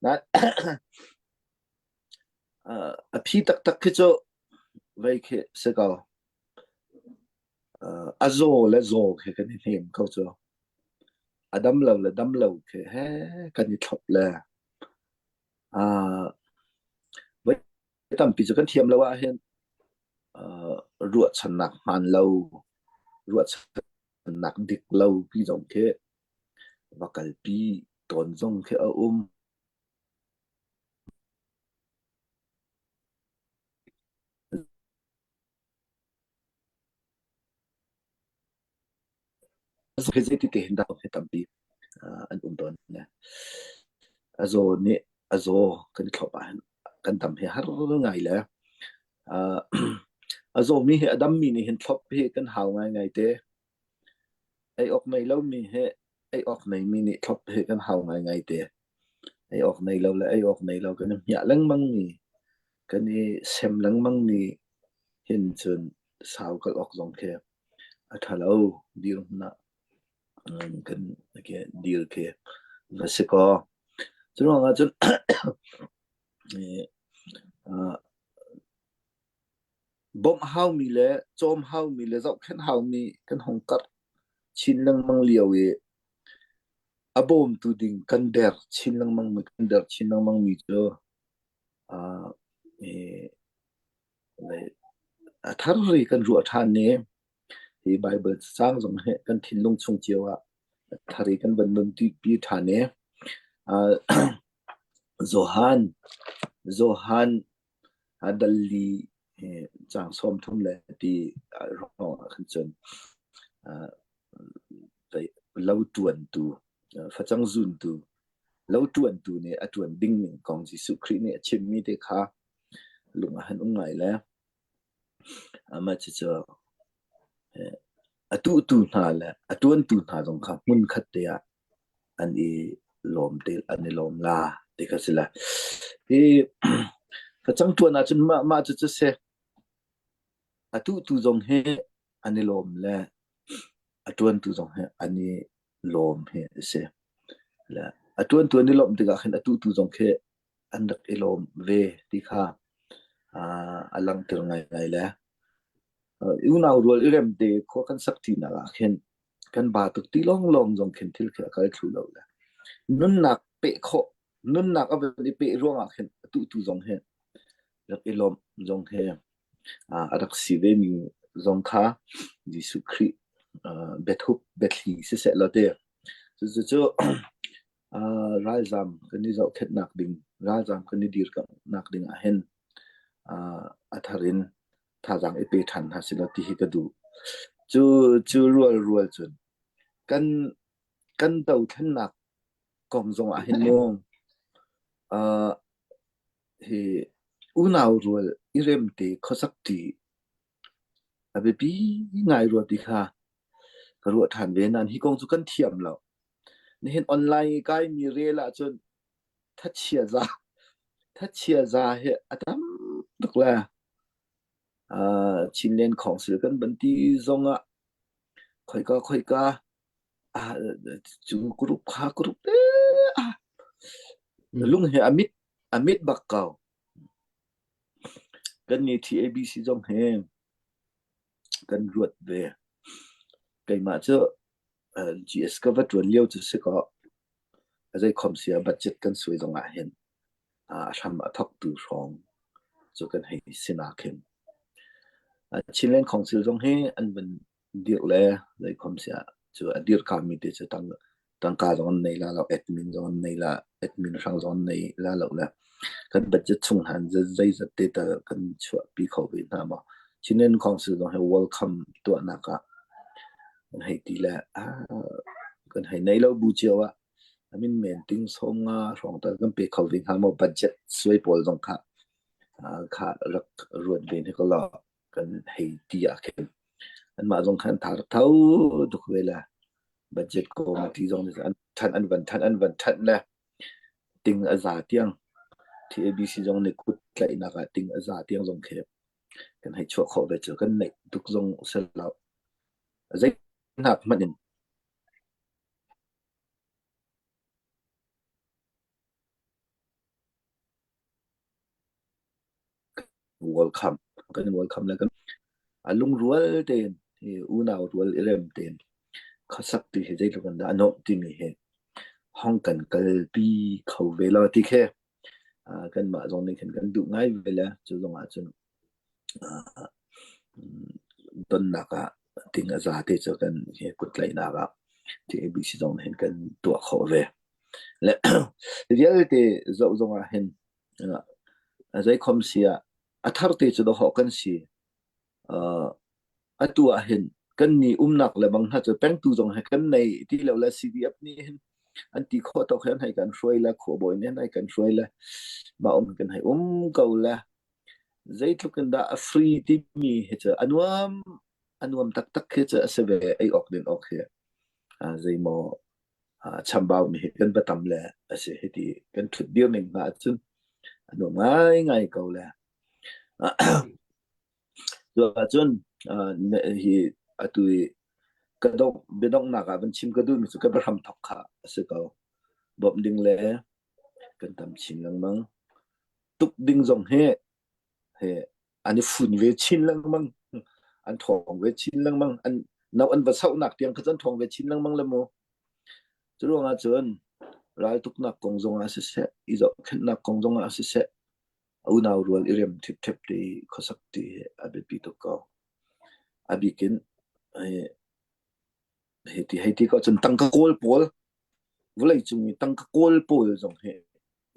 Speaker 1: Na a phi taktak khi cu vei khi si ko. A zaw le zaw khi kan i hnem ko cu. A dam lo le dam lo khi he kan i thlop le voi tampi cu kan thiam lo ahhin ruahchannak hmaan lo, ruahchannak dik lo pi zong khi va kalpi tawn zong khi a um. Zeiti te hin dah hi tampi an um tawn ne. A zaw nih a zaw kan i thlop ahhin kan dam hi har ngai le a zawmi hi a dammi nih hin thlop hi kan hau ngaingai te. Ei awk nei lomi hi ei awk neimi nih thlop hi kan hau ngaingai te. Ei awk nei lo le ei awk nei lo kan i hmiah lengmang mi, kan i sem lengmang mi hin cun sau kal awk zong khi a ṭha lo dirhmun ah kan dir khi va si kaw. Cu ruangah cun bawmh haumi le cawm haumi le zohkhenh haumi kan hung karh chin lengmang lio i a bawmtu ding kan der chin lengmang mi kan der chin lengmang mi cu a thar ri kan ruah ṭhan i hi Baibal cacang zong hi kan thinlung chung cio ah a thar i kan van nunpi ṭhan i Johan Johan dal li caang 30 le ti hrawng ah khan cun lo ṭuantu facang zuntu lo ṭuantu nih a ṭuan ding ning kong Jesuh Khrih nih a chimmi te kha lung ah han um ngai le amah cucu a tuhtu hna le a ṭuantu hna zong kha hmunkhat te ah an i lawm te an i lawm la ti kha si le hi facang ṭuan ahcun mah mah cucu si a tuhtu zong hi an i lawm le a ṭuantu zong hi an i lawm hi a si le a ṭuantu an i lawmh tikah khin a tuhtu zong khi an rak i lawm ve ti kha a langhter ngaingai le unau rual i rem te khua kan sak ṭinak ah khin kan ba tuk ti lawnglawng zong khin thil khi a kal thlu lo le nunnak peh khawh nunnak a van i peh ruangah khin a tuhtu zong hi rak i lawmh zong hi a rak si ve mi zong kha Jesuh Khrih biathup biathli siseh law te cucu ralzam kan i zohkhenhnak ding, ralzam kan i dirkamhnak ding ah hin a thar in thazaang i pe ṭhan hna sih law ti hi ka duh. Cu cu rual rual cun kan kan dothlennak kong zong ah hin mu hi unau rual i remte khuasak ṭi a biapi ngai rua ti kha ka ruah ṭhan ve nain hi kong cu kan thiam lo. Nihin online i kaimi rel ahcun thachia za thachia za hi a tam tuk le uh, Chinland Council kan ban ti zong ah khoika khoika ah cu group kha group te ah lung he amit amit bak ko. Kan ni TABC zong he kan ruat ve. Keimah cu GS ka va ṭuan lio cu si kaw a zeikhom si ah budget kan suai zong ah hin a hram a thawktu hrawng cu kan hei si nakin Chinland Council zong hi an van dirh le zeikhom si ah cu a dirhkami te cu tang tangka zong an nei la lo, admin zong an nei la, admin hrang zong an nei la lo le kan budget chung han zeizat te tal kan chuahpi kho ve hna maw. Chinland Council zong hi welcome tuahnak ah kan hei ti le kan hei nei lo bu cio ah amin men ting som nga hrawng tal kan pe kho ve hnga maw budget suai pawl zong kha kha rak ruat ve ne ko lo kan hei ti ah khin anmah zong khan tha rak tho tuk ve le budget committee zong nih an than an van than an van than le ting a za tiang. TABC zong nih kut tlaihnak ah ting a za tiang zong khi kan hei chuah khawh ve cu kan neih tuk zong si lo. Zei hnak hmanh in welcome kan welcome le kan a lungrual tein hi unau rual i rem tein khuasak ti hi zeitluk in dah a nuamh timi hi hong kan kalpi kho ve lo ti khi kanmah zong nih khin kan duh ngai ve le cu zong ah cun donnak ah ting a za te cu kan hi kuttlaihnak ah TABC zong hin kan tuah khawh ve. Le vialte zoh zong ah hin zeikhom si ah a thar te cu dawhawh kan si. Atu ah hin kan ni umnak le bang hna cu pengtu zong he kan nei ti lo le CDF nih hin an ti khawh tawk hin hei kan hruai le khuabawi nih hin hei kan hruai le mah um kan hei um ko le zeitluk in dah a free timi hi cu a nuam a nuam taktak khi cu a si ve ei awk din awk hi zeimaw chambau mi hi kan va tam le a si hiti kan ṭhut dir ning hna ahcun a nuam ngaingai ko le Cu ahcun hi atu i ka dongh biadonghnak ah van chim ka duhmi cu ka biahram thawk kha a si ko. Bawmh ding le kan tam chin lengmang. Tuk ding zong hi he an i fun ve chin lengmang. An ṭhawng ve chin lengmang. An no an va sohnak tiang kha cu an ṭhawng ve chin lengmang le mu. Cu ruangah cun raltuknak kong zongah siseh, i zohkhenhnak kong zongah siseh, unau rual i rem ṭhipṭhep te i khuasak ti hi a biapi tuk ko. A bik in hei ti hei ti ko cun tangka kawl pawl vawleicung i tangka kawl pawl zong hi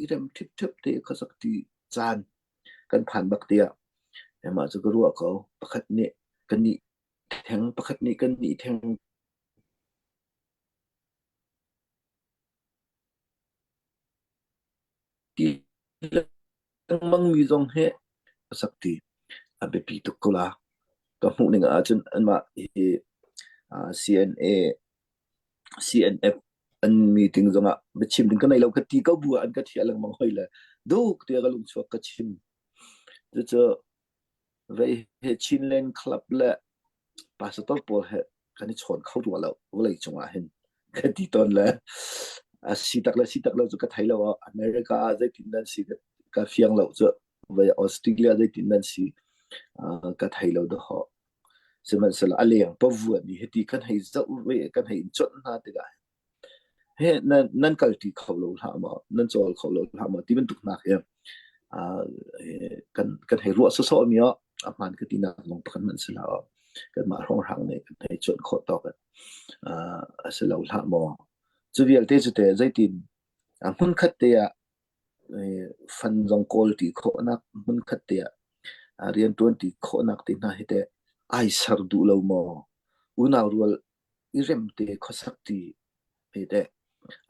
Speaker 1: i rem ṭhipṭhep te i khuasak ti caan kan phan bak tiah mah cu ka ruah ko. Pakhat nih kan nih theng, pakhat nih kan nih theng ti lengmangmi zong hi a sak ti a biapi tuk ko la. Ka hmuh ning ahcun anmah hi CNA, CNF an meeting zongah biachim ding ka nei lo ka ti ko bu ah an ka thiah lengmang hoi le duk tiah ka lungchuak ka chim. Cucu Vei he Chinland Club le pastor pawl he kan i chawn kho rua lo vawlei cungah hin ka ti tawn le a si tak le si tak lo cu ka thei lo America ah zeitin nan si ka fiang lo cu vei Australia zeitin nan si ka thei lo dahawh sihmanhsehlaw a leng pavuan ni hiti kan hei zoh ve kan hei in chawnh hna tikah He nan nan kalṭi kho lo hlah maw? Nan cawl kho lo hlah maw? Ti bantuk hna khi kan kan hei ruah sawsawhmi ah a hmaan ka tinak zong pakhat hmanh si hlah. Kanmah hrawnghrang nih kan hei cuanh khawh tawk a si lo hlah maw? Cu vialte cu teh zeitin hmunkhat te ah fan zong kawl ṭi khawhnak hmunkhat te ah rianṭuan ṭi khawhnak te hna hi teh ai ser duh lo maw? Unau rual i remte khuasak ṭi hei teh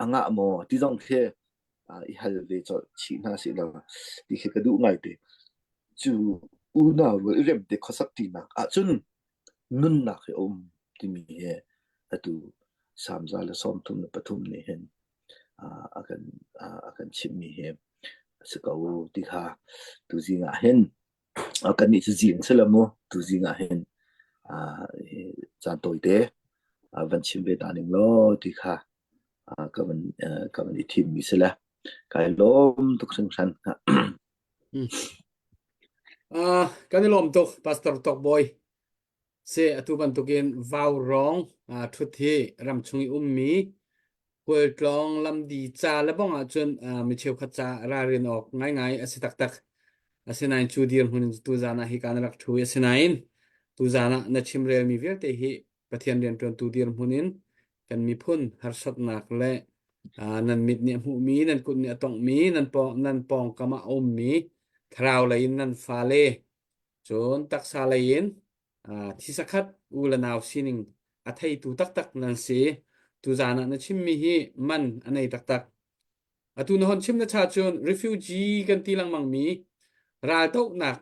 Speaker 1: a ngah maw ti zong khi i hal ve colh chih hna sih law ti khi ka duh ngaite. Cu unau rual i remte khuasak ṭinak ahcun nunnak hi a um timi hi atu Salm 133 nih hin a kan a kan chimhmi hi a si ko ti kha tuzing ah hin Kannih cu zing si lo mu tuzing ah hin caan tawite van chim ve ta ning law ti kha ka van ka van i thimmi si le kai lawm tuk hringhran.
Speaker 2: Uh, kan i lawm tuk Pastor Tok Bawi. Si atu bantukin vaurawng ṭhut hi ramchung i ummi khualtlawng lamdi ca le bong ahcun mi cheukhat ca ralrin awk ngaingai a si taktak. Asinain cu dirhmun in tuzaan ah hika na rak ṭhu i asinain tuzaan ah na chimrelmi vialte hi Pathian rianṭuantu dirhmun in kan miphun harsatnak le nan mit nih a hmuhmi, nan kut nih a tonghmi, nan pawng, nan pawngkam ah a ummi thlarau lei in nan fale Cun taksa lei in thisa khat u le nau sining a theitu taktak nan si. Tuzaan ah na chimmi hi man a nei taktak. Atu na hon chim na cha cun refugee kan ti lengmangmi raldohnak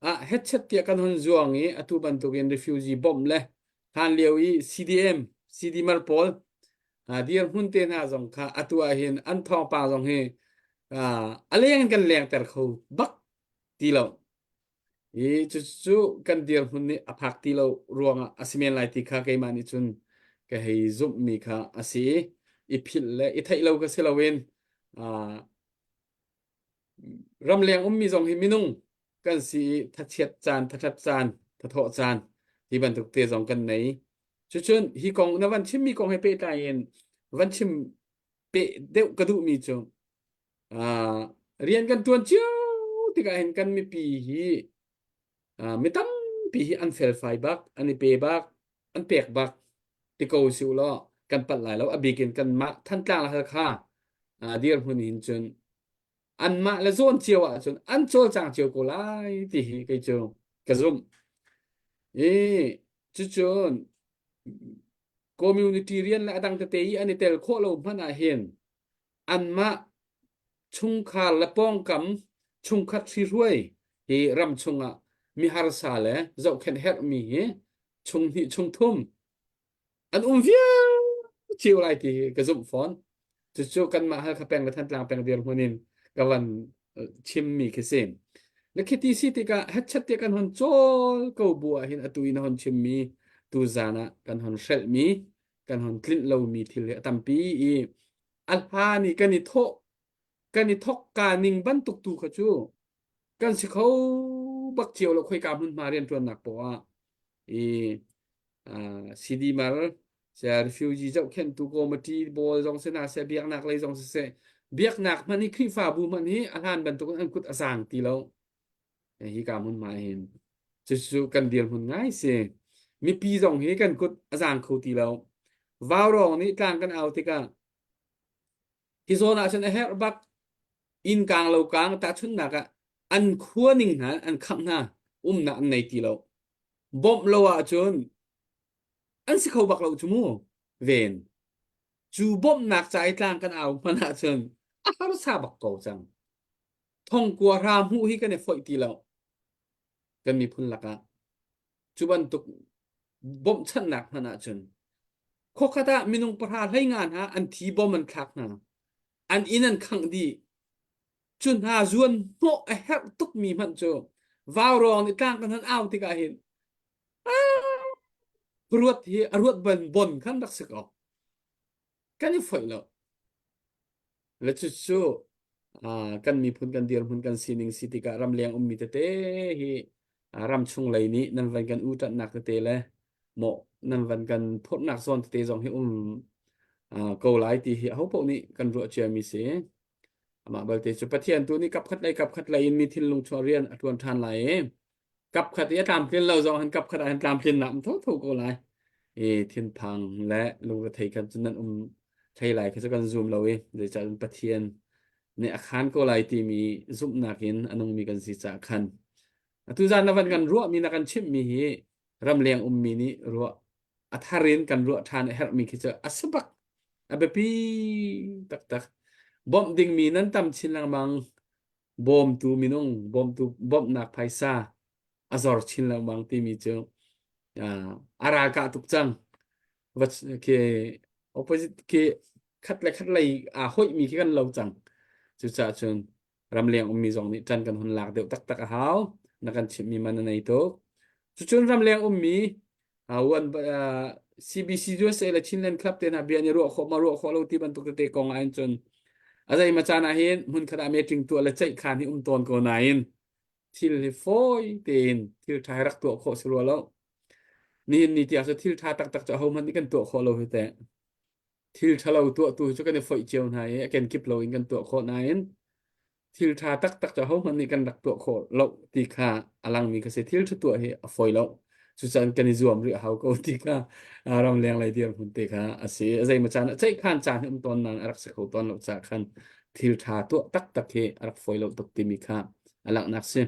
Speaker 2: ah hetchet tiah kan hon zuang i atu bantukin refugee bawmh le hlan lio i CDM, CDMar pawl dirhmun te hna zong kha atu ah hin an thawngpang zong hi. A leng in kan lengter kho bak ti lo. I cucu kan dirhmun nih a phak ti lo ruangah a si men lai ti kha keimah nih cun ka hei zumhmi kha a si i i philh le i theih lo ka si loin ramleng ummi zong hi minung kan si i thachiat caan, thathat caan, thathawh caan ti bantuk te zong kan nei. Cucun hi kong na van chimmi kong he pehtlai in van chim peh deuh ka duhmi cu rian kan ṭuan cio tikah hin kan mipi hi mi tampi hi an felfai bak, an i pe bak, an pek bak ti ko si u law kan palh lai lo. A bik in kanmah Thantlang le Halkha dirhmun hin cun anmah le zawn cio ahcun an cawlcang cio ko lai ti hi kei cu ka zumh. I cucun community rian le a dang tete i an i tel khawh lo hmanh ah hin anmah chungkhar le pawngkam chungkhat hrihruai hi ram chungah mi harsa le zohkhenh herhmi hi chung hnih chung thum an um viar cio lai ti hi ka zumh fawn. Cucu kanmah Halkha peng le Thantlang peng dirhmun in ka van chimmi khi si. Le khiti si tikah hetchat tiah kan hon cawl ko bu ah hin atu in hon chimmi tu zan ah kan hon hrelhmi kan hon tlinh lomi thil hi a tampi i a hlan i kan i thawh kan i thawk ka ning bantuk tu kha cu kan si kho bak cio lo khoika hmunhma rianṭuannak poah ah i CD mar refugee zohkhenhtu committee bawl zong si hna seh biaknak lei zong siseh biaknak hmanh hi Khrihfabu hmanh hi a hlan bantukin an kut a zaang ti lo hi ka hmunhma hin cucu kan dirhmun ngai si mipi zong hi kan kut a zaang kho ti lo vaurawng nih tlang kan au tikah hi zawn ah cun a herh bak inn kaang lo kaang tahchunhnak ah an khua ning hna an khangh hna umnak an nei ti lo bawmh lo ahcun an si kho bak lo cu mu ven cu bawmhnak ca i tlang kan au hmanh ahcun a harsa bak ko cang thongkua hra hmuh hi kan i foih ti lo kan miphun lakah cu bantuk bawmhchanhnak hmanh ahcun khuakhat ah minung pahra hlei nga hna an thi bom an thlak hna an inn an khangh dih cu hna zuan hnawh a herh tukmi hmanh cu vaurawng nih tlang kan han au tikah hin ruat hi a ruat ban bon khan rak si ko kan i foih lo Le cucu kan miphun kan dirhmun kan sining si tikah ramleng ummi tete hi ramchung lei nih nan van kan uṭanhnak tete le mawh nan van kan phurhnak zawn tete zong hi um ko lai ti hi ahopaoh nih kan ruah ciami si. Amah balte cu Pathian tu nih kapkhat lei kapkhat lei in mi thinlung chuah rian a ṭuan ṭhan lai i kapkhat i a tlamtlin lo zong hin kapkhat ah hin tlamtlinnak um thotho ko lai i thinphang le lungrethei kan cu nan um hlei lai kha cu kan zum lo i zeicah Pathian nih a khan ko lai timi zumhnak in a nungmi kan si caah khan atu zan na van kan ruahmi na kan chimhmi hi ramleng ummi nih ruah a thar in kan ruah ṭhan a herhmi khi cu a si bak a biapi taktak bawmh dingmi nan tam chin lengmang bawmtu minung bawmtu bawmhnak phaisa a zor chin lengmang timi cu a ralkah tuk cang va khi opposite khi khat le khat lei aa hoihmi khi kan lo cang cucaah cun ramleng ummi zong nih ṭan kan hun lak deuh taktak a hau na kan chimhmi man a nei tuk cucun ramleng ummi wan CBC USA le Chinland Club te hna bia ni ruah khawh ma ruah khawh lo ti bantuk tete kong ah cun a zei ma caan ah hin hmun khat ah meeting tuah le ceih khan hi um tawn ko nain thil hi fawi tein thil ṭha hi rak tuah khawh si rua lo nihin ni tiang cu thil ṭha taktak cu ahohmanh nih kan tuah khawh lo hi teh thil ṭhalo tuahtu cu kan i foih cio hna i a kenkip lo in kan tuah khawh nain thil ṭha taktak cu ahohmanh nih kan rak tuah khawh lo ti kha a langmi kha si thil ṭha tuah hi a fawi lo cucaah kan i zuam rih a hau ko ti kha ramleng lei dirhmun te kha a si a zeimaw caan ah ceihkhan caan hi um tawn nain a rak si kho tawn lo caah khan thil ṭha tuah taktak hi a rak fawi lo tuk timi kha a langhnak si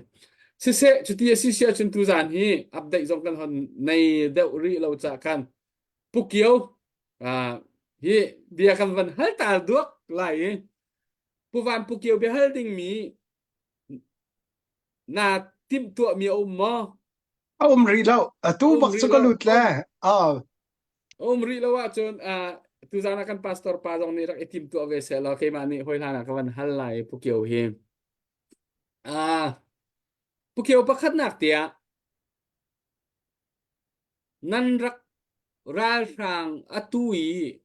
Speaker 2: siseh cuti a si si ahcun tuzaan hi update zong kan hon nei deuh rih lo caah khan Pukio hi bia kan van hal tal duak lai i Pu Van Pukio bia hal dingmi na timhtuahmi a um maw?
Speaker 5: A um rih lo. Atu bak cu ka lut le.
Speaker 2: A um rih lo ahcun. Tuzaan ah kan pastor pa zong nih rak i tim tuah ve seh law keimah nih hawi hlan ah ka van hal lai Pu Kio hi. Ah, Pu Kio pakhatnak tiah nan rak ralhrang atu i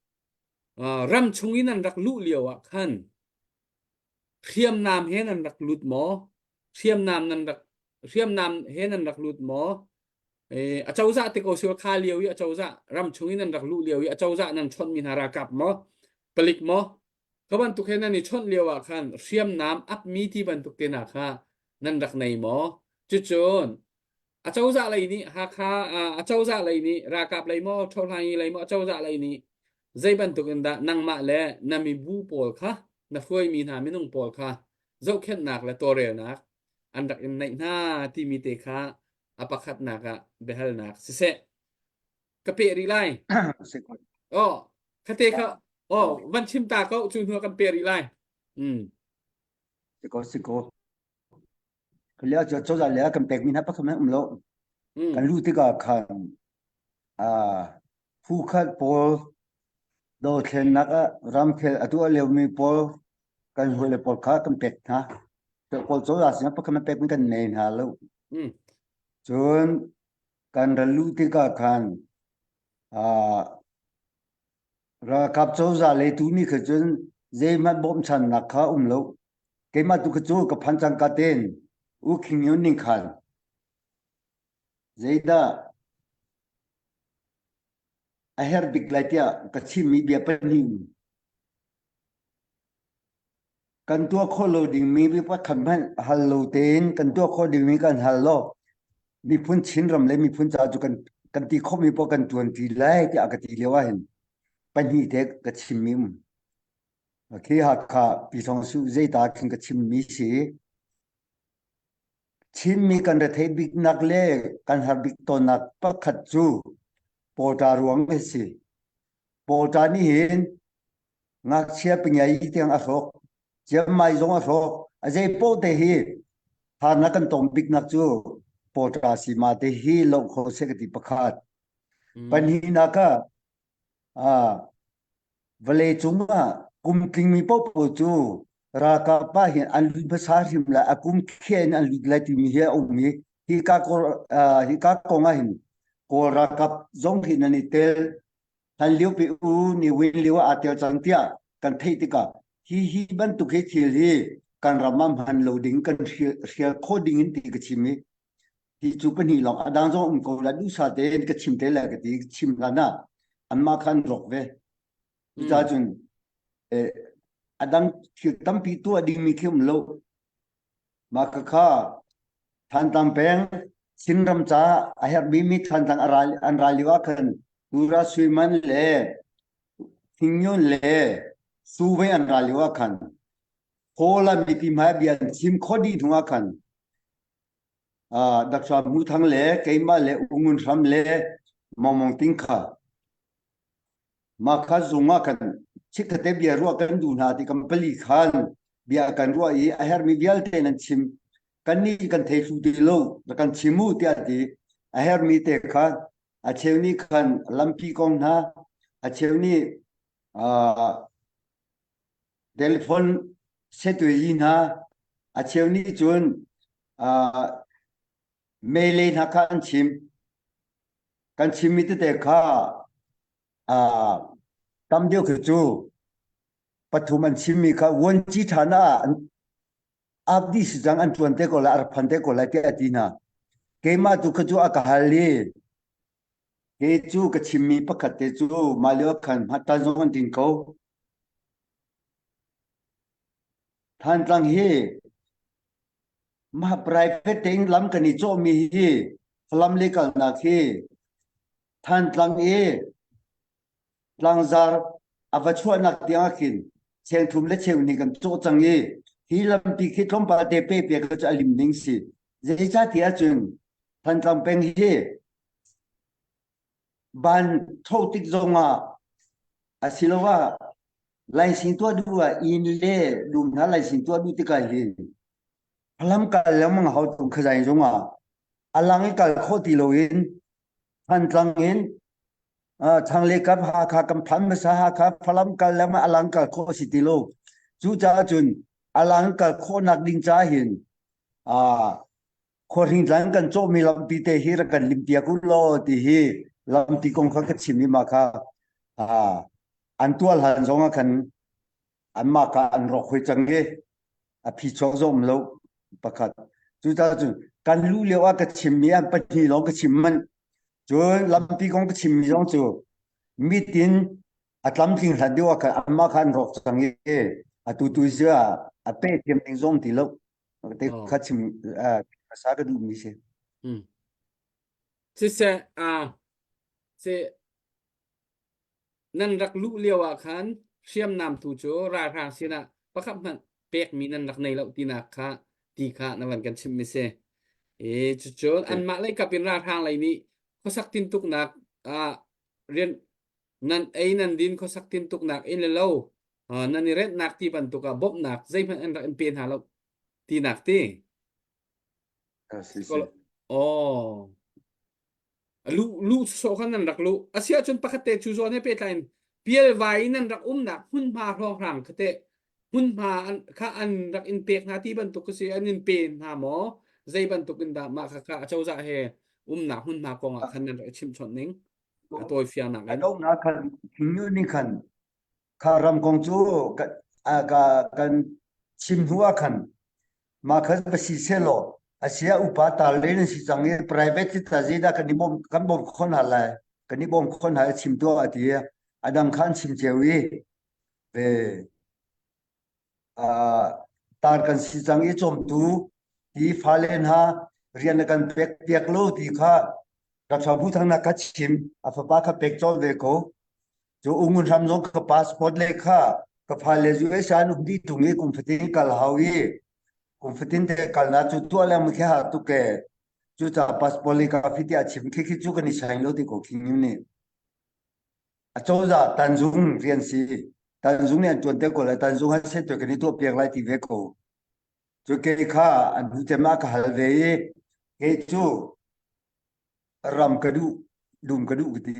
Speaker 2: ram chung i nan rak luh lio ah khan hriamnam he nan rak lut maw? Hriamnam nan rak hriamnam he nan rak lut maw? Eh, acozah te ko sil kha lio i acozah ram chung in nan rak luh lio i acozah nan chonhmi hna ralkap maw palik maw ka bantuk he nan i chawnh lio ah khan hriamnam apmi ti bantuk te hna kha nan rak nei maw cucun acozah lei nih Hakha acozah lei nih ralkap lei maw ṭhohlangi lei maw acozah lei nih zei bantuk in dah nangmah le na mibu pawl kha na hruaimi hna minung pawl kha zohkhenhnak le tawlrelnak an rak in neih hna timi te kha a pakhatnak ah biahalnak siseh ka peh rih lai. Oh, khate kha oh van chim ta ko cu hnu kan peh rih lai. Mm.
Speaker 3: Siko siko. Khalia cu cozah le kan pek mi hna pakhat um lo. Kan lu tikah khan a phu khat pawl dothlennak ah ramkhel a tuah liomi pawl kan hawile pawl kha kan pek hna. Kawl cozah sinah pakhat pek mi kan nei hna lo. Cun kan ral luh tikah khan ralkap cozah lei tu nih kha cun zeihmanh bawmhchannak kha um lo. Keimah tu kha cu ka phan cangka tein U Khing Yun ning khan zeidah a herh bik lai tiah ka chimmi bia pahnih Kan tuah khawh lo dingmi pakhat hmanh hal lo tein kan tuah khawh dingmi kan hal law miphun Chinram le miphun ca cu kan kan ti khawhmi poah kan ṭuan ṭi lai tiah ka ti lio ahhin pahnih te ka chimmi um. Khi Hakha Pi Thawng Su zeita khin ka chimmi si. Chinmi kan retheih biknak le kan har bik tawnnak pakhat cu pawṭa ruang a si. Pawṭa nih hin ngakchia pingai tiang a hrawk. Ciammai zong a hrawk. A zei paoh te hi harnak kan tong biknak cu pawṭa si ma te hi lo kho seh ka ti pakhat. Pahnihnak ah ah vawlei cung ah kum tlingmi paohpaoh cu ralkap pa hin an lut hmasa hrim lai a kum khia in an lut lai timi hi a um i hika kawl hika kong ah hin kawl ralkap zong hi nan i tel hlan lio pi u ni win lio ah aa tel cang tiah kan theih tikah hi hi bantuk hi thil hi kan ram ah hman lo ding kan hrial khawh ding in ti ka chim i hi cu pahnih lawng a dang zong um ko la duhsa tein ka chim te lai ka ti chim hlan ah anmah khan rawk ve cucaah cun a dang thil tampi tuah dingmi khi um lo mah kha Thantlang peng Chinram ca a herhmi mi Thantlang an ral lio ah khan Tura Suiman le Thingyun le Suve an ral lio ah khan Hall ah mipi hmai bia an chim khawh dih hnu ah khan Dr. Mu Thang le keimah le U Ngun Hram le Mong Mong Ting kha mah kha zung ah khan chikkhatte bia ruah kan duh hna ti kan pali khan bia kan ruah i a herhmi vialte nan chim kan nih kan thei thlu ti lo kan chim u tiah ti a herhmi te kha a cheu nih khan lampi kong hna a cheu nih telephone setui hna a cheu nih cun meilei hna kha an chim kan chimmi tete kha tam deuh khi cu pathum an chimmi kha vuanci ṭhan ah an ap dih si cang an ṭuan te ko lai a rak phan te ko lai tiah a ti hna keimah tu kha cu a ka hal i kei cu ka chimmi pakhat te cu mah lio khan hmattan zong an tin ko Thantlang hi mah private tein lam kan i cawhmi hi Falam le kalnak hi Thantlang i tlangzar a va chuahnak tiang ah khin chengthum le cheu hnih kan cawh cang i hi lampi khi tlawmpal te pe piak cu a lim ding si zeicahtiah cun Thantlang peng hi ban tho tik zongah asiloah laising tuah duh ah inn le dum hna laising tuah duh tikah hin Falam kal lengmang hau tung khazaing zongah a lang i kal khawh ti loin Thantlang in. Thlanglei kap Hakha kan phan hmasa Hakha Falam kal lengmang alang kal khawh si ti lo. Cucaah cun alang kal khawhnak ding ca hin khuahring tlang kan cawhmi lampi te hi rak kan lim piak u law ti hi lampi kong kha ka chim i mah kha an tuah hlan zong ah khan anmah kha an rawk hoi cang i a phi chuak zong um lo pakhat cucaah cun kan luh lio ah ka chimmi an pahnih lawng ka chim manh cun lampi kong ka chimmi zong cu mitin a tlamtling hlan deuh ah khan anmah kha an rawk cang i atu tu zia a pe thiam ding zong ti lo te kha chim hmasa ka duhmi si.
Speaker 2: Hmm. Siseh a si nan rak luh lio ah khan hriamnam tu cu ralhrang sinah pakhat hmanh pekmi nan rak nei lo tinak kha ti kha na van kan chimh mi si. E cucun anmah lei kap in ralhrang lei nih khuasak tintuknak ah rian nan ei nan din khuasak tintuknak in le lo nan i renhnak ti bantuk ah bawmhnak zeihmanh an rak in pe hna lo tinak ti.
Speaker 1: Si si.
Speaker 2: Oh. Lu lu sawh khan nan rak lu. Asi ahcun pakhat te cu zawn he pehtlai in pialvai in nan rak umnak hmunhma hrawnghrang kha teh hmunhma an kha an rak in pek hna ti bantuk si an in pe hna maw zei bantuk in dah mah kha kha acozah he umnak hmunhma kong ah khan nan rak i chimhchawnh ning a tawi fiangnak in.
Speaker 3: A donghnak khan thingnu nih khan Kha ram kong cu kan chim hnu ah khan mah kha va si sehlaw a sia upa tar le nan si cang i private hi ta zeidah kan i bawm kan bawm khawh hna lai kan i bawm khawh hna i chim tuah a ti i a dang kha an chim cio i ve tar kan si cang i cawmtu ti fale hna rian na kan pek piak lo ti kha Ralhrangbu thangnak kha chim a fapa kha pek colh ve ko cu ungun hram zong ka passport le kha ka fale US an um dih tung i kum fatin kal hau i kum fatin te kalna cu tuah lengmang khi har tuk e cu ca passport le ka fi tiah chim khi khi cu kan i saing lo ti ko khi nih Acozah tanzung rian si. Tanzung nih an ṭuan te ko lai. Tanzung han se kan i tuah piak lai ti ve ko. Cu ke kha an hnu cem ah ka hal ve i ke cu ram ka duh, dum ka duh ka ti.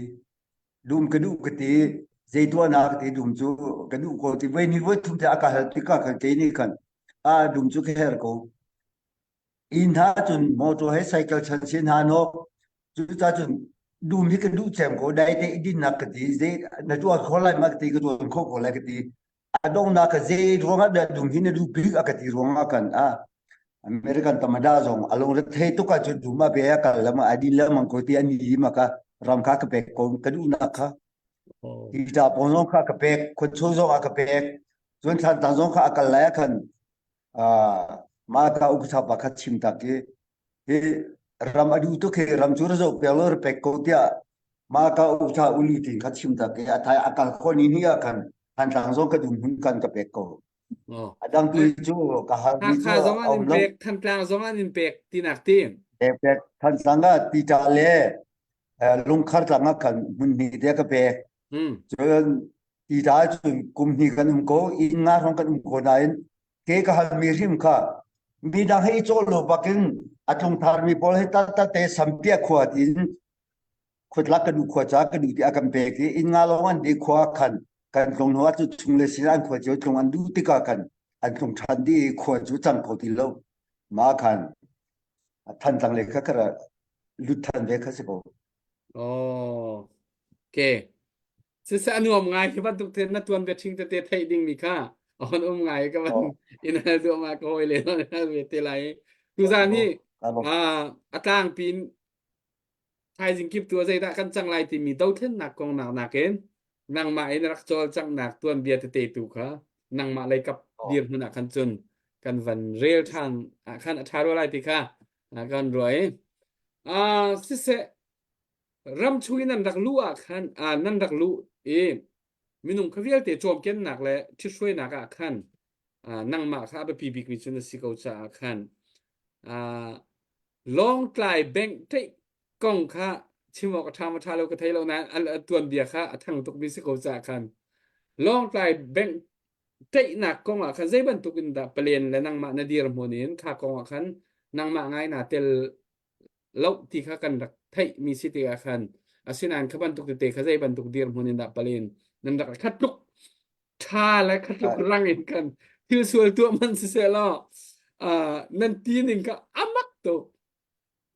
Speaker 3: Dum ka duh ka ti. Zei tuah na ka ti dum cu ka duh ko ti. Voi ni voi thum te a ka hal tikah khan kei nih khan a dum cu ka her ko. Inn hna cun motor he cycle chan si hna nawk. Cucaah cun dum hi ka duh cem ko dai te i dinnak ka ti zei na tuah kho lai ma ka ti ka tuan kho ko lai ka ti a donghnak ka zei ruangah dah dum hi na duh bik a ka ti ruangah kan a American tamada zong a lung thei tuk ah cun dum a be a kal lam a din lengmang ko ti an ni ma ka ram kha ka pek ko ka duhnak kha hi ta pong zong kha ka pek khuacho zong a ka pek cun thlan tang zong kha a kal lai ah khan mah ka uksa pa kha chim tak i hi ram a duh tuk hi ram cu ra zoh piak lo ra pek ko tiah mah ka uksa ulu tin kha chim tak i a thai a kal kho ni ni ah khan Thantlang zong ka dum hun kan ka pek ko. A dang tu cu ka hal mi cu
Speaker 2: Hakha zong an
Speaker 3: a um
Speaker 2: in
Speaker 3: lo.
Speaker 2: pek, Thantlang zong an in pek tinak ti.
Speaker 3: Pek pek Thantlang ah tita le lungkhar tlang ah khan hmun hnih te ka pek. Cun tita cun kum hnih kan um ko inn nga hrawng kan um ko nain ke ka halmi hrim kha mi dang he i cawh lo bakin a tlung tharmi pawl he tate sampia khua tiin khuatlak ka duh khua ca ka duh ti a kan pek i inn nga lawng an di khua khan kan tlung hnu ah cu chung le sin an khua cu tlung an duh tikah khan an tlung ṭhan dih i khua cu cang kho ti lo ma khan Thantlang le kha kha lut than ve kha si ko.
Speaker 2: Oh, okay. Siseh a nuam ngai hi bantuk te na tuan bia ṭhing tete theih ding mi kha a hon um ngai ka van in hal duh ma ka hawi le hal ve te lai. Tuzan hi a tlangpi in thaizing kip tu zeidah kan cang lai timi dothlennak kong nak nakin nangmah in rak cawlcanghnak tuan bia tete tu kha nangmah lei kap dir hmun ah khan cun kan van rel ṭhan ah khan a ṭha rua lai ti kha kan ruah i siseh ram chung in nan rak luh ah khan nan rak luh i minung kha vialte cawmkennak le ṭhithruainak ah khan nangmah kha a biapi bikmi cu na si ko caah khan Lawngtlai bank ṭeih kong kha chim awk a ṭha maw ṭha lo ka thei lo nain a tuanbia kha a thang tukmi si ko caah khan Lawngtlai bank ṭeihnak kong ah khan zei bantuk in dah palen le nangmah na dirhmun in kha kong ah khan nangmah ngai naa tel lo ti kha kan rak theihmi si tikah khan. Asinain kha bantuk tete kha zei bantuk dirhmun in dah palin nan rak khat tluk ṭha le khat tluk rang in kan thil sual tuah man siseh law nan ti ning kha amak tuk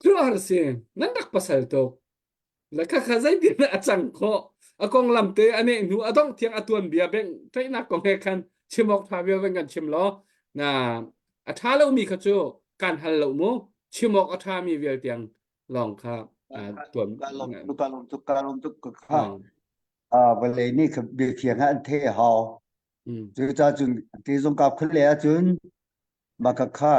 Speaker 2: khuaruahhar si nan rak pasal tuk le khakha zeitin dah a cang khawh a konglam te a neh hnu a dongh thiang a tuan bia beng tlaihnak kong he khan chim awk ṭha vial kan chim law na a ṭha lomi kha cu kan hal lo mu chim awk a ṭhami vial tiang lawng kha tuan
Speaker 3: ka lawm tuk ka lawm tuk ka lawm tuk kha vawlei nih kha biafiang ah an the hau cucaah cun te zong ka khule ahcun maka kha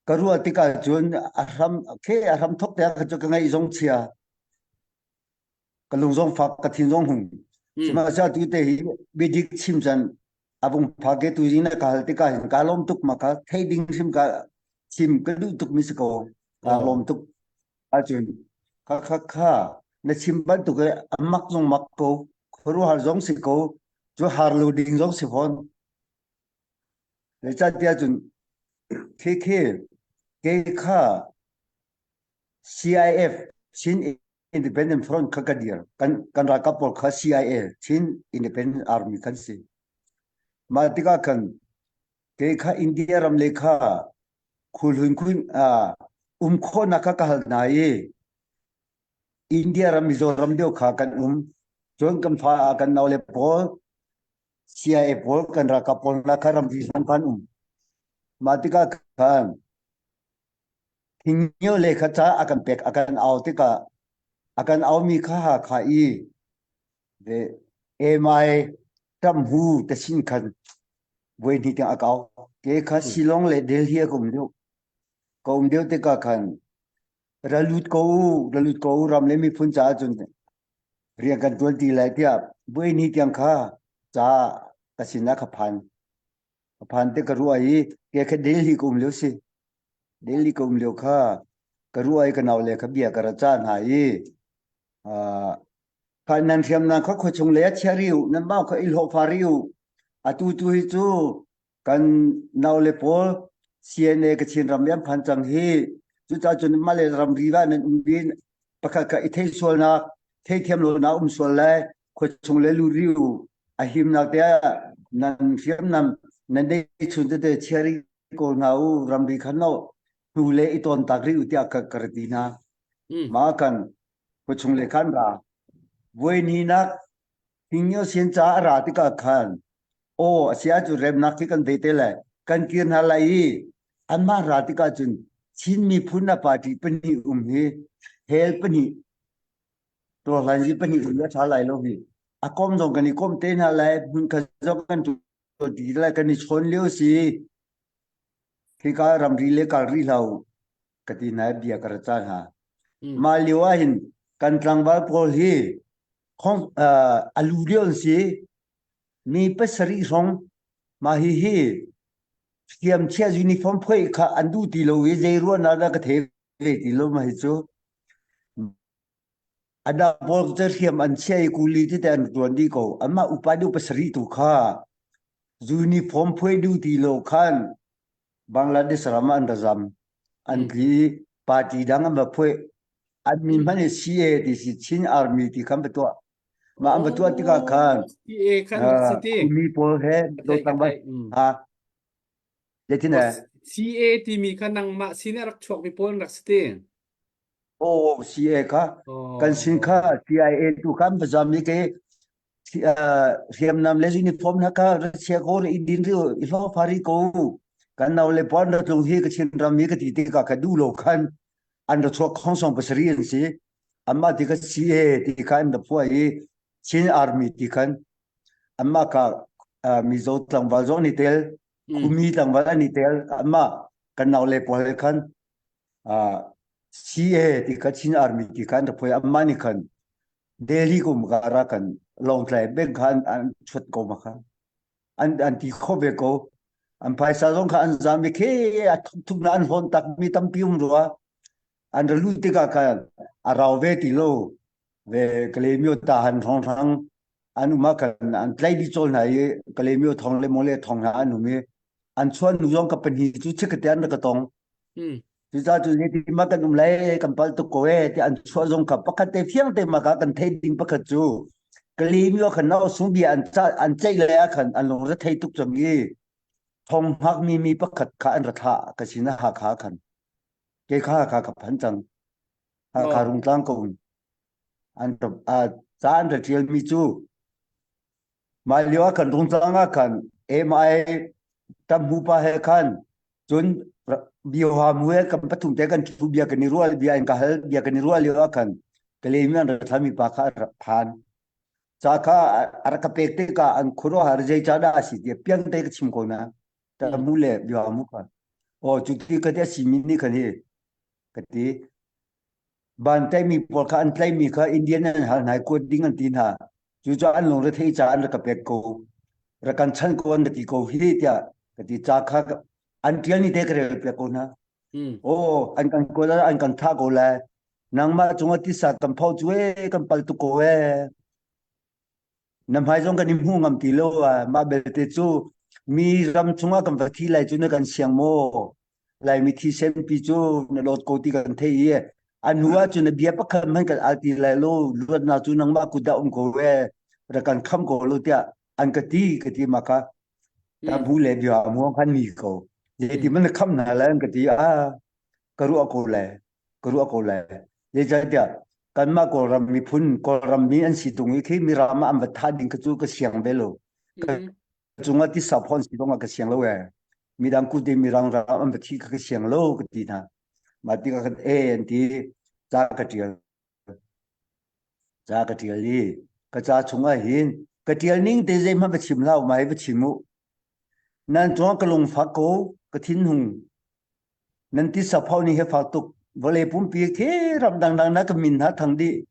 Speaker 3: ka ruah tikah cun a hram khe a hram thok te kha cu ka ngaih zong chia ka lung zong fak ka thin zong hung sihmanhsehlaw tu te hi biadik chim chan abung pha ke tu zing na ka hal tikah hin ka lawm tuk ma ka thei ding hrim ka chim ka duh tuk mi si ko ka lawm tuk ahcun kha kha kha na chim bantuk e amak zong mak ko khuaruahhar zong si ko cu har lo ding zong si fawn Zeicahtiah cun khi ke kha CIF Chin Independent Front kha ka dir. Kan kan ralkap pawl kha CIA Chin Independent Army kan si. Mah tikah khan ke kha India ram le kha khulhun khun um khawhnak kha ka hal hna i India ram Mizoram deuh kha kan um. Cun kan fa kan naule pawl CIA pawl kan ralkap pawl hna kha ramri hlan khan um. Mah tikah khan Hingyo le kha ca a kan pek a kan au tikah a kan aumi kha Hakha i ve AMI tamhu te sin khan voi hnih tiang a kau. Ke kha Shillong le Delhi a ka um deuh. Ka um deuh tikah khan ra lut ko u, ra lut ko u ram le miphun caah cun rian kan ṭuan ti lai tiah voi hnih tiang kha ca ka sinah ka phan. Ka phan te ka ruah i ke kha Delhi ka um lio si. Delhi ka um lio kha ka ruah i ka nau le kha bia ka ra ca hna i kha nan hriamnam kha khuachung lei ah chia rih u, nan mau kha i hlawhfa rih u. Atu tu hi cu kan naule pawl CNA Kachin ram an phan cang hi cucaah cun mah le ramri ah nan um bin pakhat kha i thei sualnak theithiam lonak um sual le khuachung le luriu a himnak te ah nan hriamnam nan nei chun tete chiari ko hna u ramri khan no hnu le i ton tak ri u tiah ka ka ti hna ma kan khuachung le khan ra voi ni nak Hingyo sin ca a ra tikah khan aw a si ahcun remnak khi kan ve te lai kan kir hna lai i anmah ra tikah cun Chin miphun a party pahnih um hi hel pahnih tuahlanzi pahnih um a ṭha lai lo hi a kom zong kan i kom te hna lai hmun khat zong kan ti lai kan i chawn lio si khika ramri le kal rih hlah u ka ti hna bia ka ra ca hna mah lio ah hin kan tlangval pawl hi khong a lu lio an si mi pasarih hrawng mah hi hi thiamchia uniform phoih kha an duh ti lo i zei ruahnak dah ka thei ve ti lo mah hi cu ada pawl cu hriam an chia i kuli tete an tuan dih ko anmah upa deuh pasarih tu kha uniform phuai duh ti lo khan Bangladesh ram ah an ra zam an tli party dang an va phuai an min hmanh hi CA ti si Chin Army ti khan va tuah mah an va tuah tikah khan
Speaker 2: CA khan si ti
Speaker 3: mi pawl he dotang ba ha zeitin eh
Speaker 2: CA timi kha nangmah sin a rak chuak mi pawl an rak si ti
Speaker 3: Oh CA kha kan sin kha CIA tu khan va zam i ke hriamnam le uniform na ka ra chia ko le din ri i hlo fari ko kan nau le pon ra tlung hi ka chin ram hi ka ti te ka ka du lo khan an ra chuak khong song pasari an si amma ti ka CA ti kha an da phuai i Chin Army ti khan amma ka Mizo tlangval zong ni tel Khumi tlangval an ni tel amma kan nau le pawl khan CA ti kha Chin Army ti khan ra phuai amma ni khan Delhi kum ka ra kan Lawngtlai bank kha an, an chuat ko ma kha an an ti kho ve ko an phaisa zong kha an zam i khe a thuk thuk na an hlawn tak mi tampi um rua an ra lut tikah khan a rau ve ti lo ve Kalaymyo ta han rong rang an um ah khan an tlai di chawl hna i Kalaymyo thong le mole thong hna an um i an chuan nu zong ka pahnih cu chikate an ra ka tong. Cucaah cu zeiti ma kan um lai kan pal tuk ko e ti an chuah zong kha pakhat te fiang te ma ka kan thei ding pakhat cu Kalimi khan nau sung bia an ca an ceih le ah khan an lung ra thei tuk cang i thong hngak mi mi pakhat kha an ra thlah ka sin ah Hakha khan ke kha Hakha ka phan cang Hakha rungtlang ko an ca an ra tial mi cu Mah lio ah khan Rungtlang ah khan MI tamhu pa he khan cun bioha mu he kan pathum te kan thu bia kan i rual bia in ka hal bia kan i rual lio ah khan Kalemi an rat mi pa kha a rak phan. Ca kha a rak ka pek tikah an khuaruahhar zei ca dah a si ti piang te ka chim ko na. Ta mu le bioha mu kha. Oh cu ti ka ti a si mi nih khan hi ka ti. Ban tlaihmi pawl kha an tlaihmi kha Indian an hal hna i kuat ding an ti hna. Cucaah an lungre thei caah an rak ka pek ko. Rak kan chanh ko an ka ti ko hi tiah ka ti. Ca kha an ṭial ni te ka rel piak ko hna. Aw, an kan kawl an kan thah ko lai. Nangmah cungah tisa kan pho cu ee, kan pal tuk ko ee. Na hmai zong kan i hmu ngam ti lo ah mah belte cu mi ram chungah kan va thi lai cu na kan siang maw? Laimi thisen pi cu na lawt ko ti kan thei i a hnu ah cun na bia pakhat hmanh kan al ti lai lo luatnak cu nangmah kut dah um ko e rak kan kham ko lo tiah an ka ti ka ti ma kha ta bu le bia muang khan mi ko zeiti man na kham hna lai an ka ti a ka ruah ko lai ka ruah ko lai zeicahtiah kanmah Kawlram miphun Kawlram mi an si tung i khi miram ah an va thah ding kha cu ka siang ve lo ka cungah tisa phon si zong ah ka siang lo e midang kut in mirang ram an va thi kha ka siang lo ka ti hna mah tikah khan e an ti ca ka tial ca ka tial i ka ca chungah hin ka tial ning te zeihmanh va chim hlah mai va chim u nan cungah ka lungfak ko ka thinhung Nan tisa pho nih hi fak tuk vawlei pumpi khi ram dangdang na ka min hna thang dih.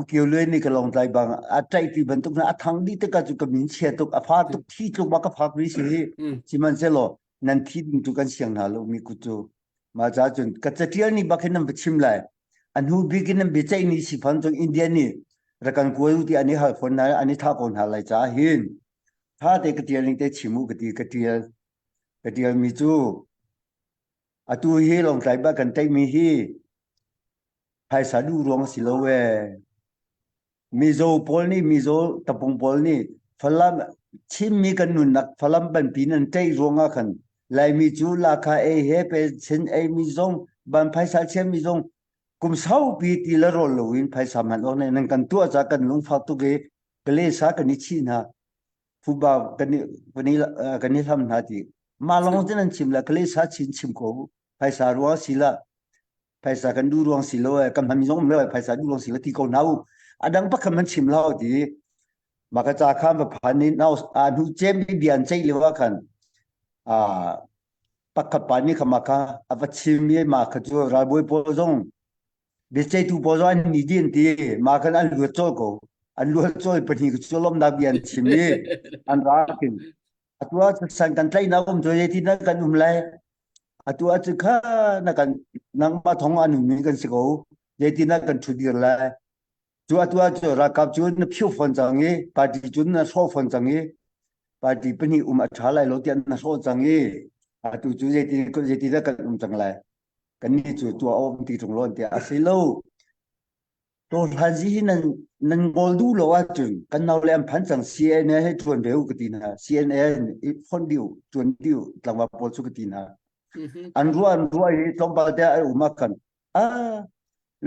Speaker 3: Kio Lue nih ka lawngtlai bang a ṭaih ti bantuk na a thang dih tikah cu ka min chia tuk a fa tuk thi tluk ma ka fak mi si hi sihmanhsehlaw nan thi ding cu kan siang hna lo mi kut cu mah ca cun ka catial ni bak hin nan va chim lai a hnu bik in nan biaceih ni si fan cung India nih rak kan kuai u ti an i hal fawn hna an i thah ko hna lai caah hin tha te ka tial ning te chim u ka ti ka tial Ka ṭialmi cu atu hi Lawngtlai bak kan tlaihmi hi phaisa duh ruang a si lo ee. Mizo pawl nih Mizo tapung pawl nih Falam Chinmi kan nunnak Falam banpi nan tlaih ruangah khan Laimi cu lakha ei he pe chin ei mi zong ban phaisa chiami zong kum saupi ti le rawl loin phaisa hman awk nan kan tuah ca kan lungfak tuk i kalesa kan i chih hna phuba kan i kan i kan i hlam hna ti mah lawng tin an chim la kale sa chin chim ko phaisa ruang si la phaisa kan du ruang si lo kan hman zong lo phaisa du ruang si la ti ko nau adang pakhat man chim lo ti ma ka cha khan va phan ni nau a nu chem bi bian chei lewa khan a pakhat pa ni khama kha a va chim mi ma kha chu ralboi pawl zong Biaceihtu pawl zong an ni dih an ti. Mah khan an luat colh ko. An luat colh pahnih cu lawmhnak bia an chim i an rak in. Atu ah san kan tlaihnak um cu zeitin dah kan um lai? Atu ah cun kha na kan nangmah thong an ummi kan si ko. Zeitin dah kan ṭhudir lai? Cu atu ah cu ralkap cu na phiu fawn cang i party cu na hrawh fawn cang i party pahnih um a ṭha lai lo tiah na hrawh cang i atu cu zeitin zeitin dah kan um cang lai? Kannih cu tuah awk ti ṭung lo tiah a si lo. Tawhlanzi hi nan nan ngol duh lo ahcun kan nau le an phan cang CNA he ṭuan ve u ka ti hna. CNA i fonh dih u, ṭuan dih u tlangval pawl cu ka ti hna. An ruah an ruah i tlawmpal te ah um ah khan ah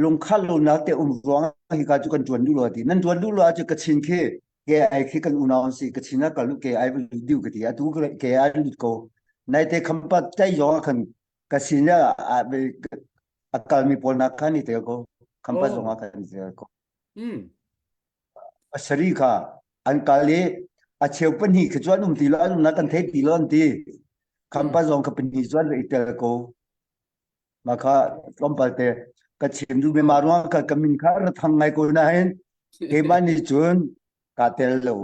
Speaker 3: lungkhal lonak te um ruang hika cu kan ṭuan duh lo ti. Nan ṭuan duh lo ahcun Kachin khi KI khi kan unau an si. Kachin ah kal u KI va lut dih u ka ti. Atu KI lut ko. Naite khampat tai zong ah khan ka sin ah a kalmi pawl nak khan i tel ko khampat zong ah kan i tel ko a sari kha an kal i a cheu pahnih khi cu an um ti lo an umnak kan thei ti lo an ti khampat zong kha pahnih cu an i tel ko mah kha tlawmpal te ka chim duh mi mah ruang ka ka min kha ra thang ngai ko nain keimah nih cun kaa tel lo.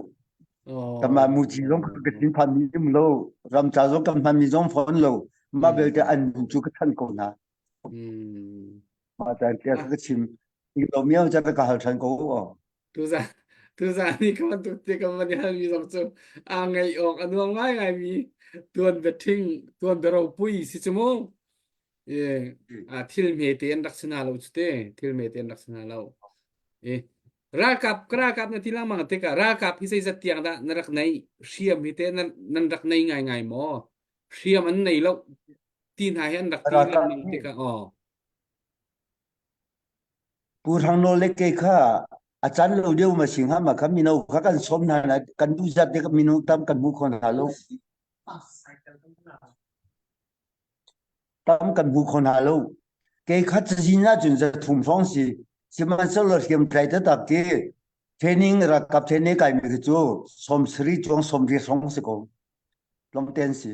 Speaker 3: Kanmah muci zong ka thin phan mi um lo. Ramca zong kan hman mi zong fawn lo. Mah belte an nun cu ka thanh ko hna. Mah caan tiah ka chim. Lo miau ca ka hal than ko.
Speaker 2: Tuzan tuzan ni ka bantuk te ka van i hal mi zong cu aa ngaih awk a nuam ngaingai mi tuan bia ṭhing tuan bia ropui si cu mu. E, a thil hme te an rak si hna lo cu te. Thil hme te an rak si hna lo. E, ralkap ka ralkap na ti lengmang tikah ralkap hi zeizat tiang dah na rak nei hriam hi te nan, nan rak nei ngai ngai maw? Hriam an nei lo ti hna hi an rak ti
Speaker 3: Ralkap
Speaker 2: lengmang
Speaker 3: hi
Speaker 2: tikah aw.
Speaker 3: Pu Hrang Nawl le kei kha a can lo deuh ma si hnga ma kha mino kha kan sawm hna na kan duh zat te mino tam kan hmu kho hna lo. Tam kan hmu kho hna lo. Kei kha cazin ahcun zathum hrawng si. Sihmanhsehlaw hriamtlai taktak khi training ralkap training kai mi khi cu 70 chuang 80 hrawng si ko. Tlawmte an si.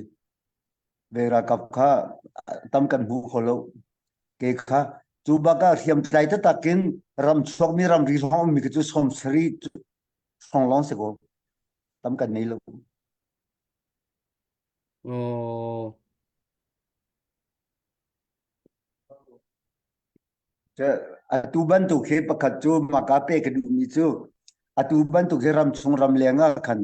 Speaker 3: Ve ralkap kha tam kan hmu kho lo. Kei kha cu bak ah hriamtlai taktak in ram chuakmi ramri hrawng ummi khi cu 70 hrawng lawng si ko. Tam kan nei lo.
Speaker 2: Aw.
Speaker 3: Atu bantuk hi pakhat cu maka pe ka duhmi cu atu bantuk hi ramchung ramleng ah khan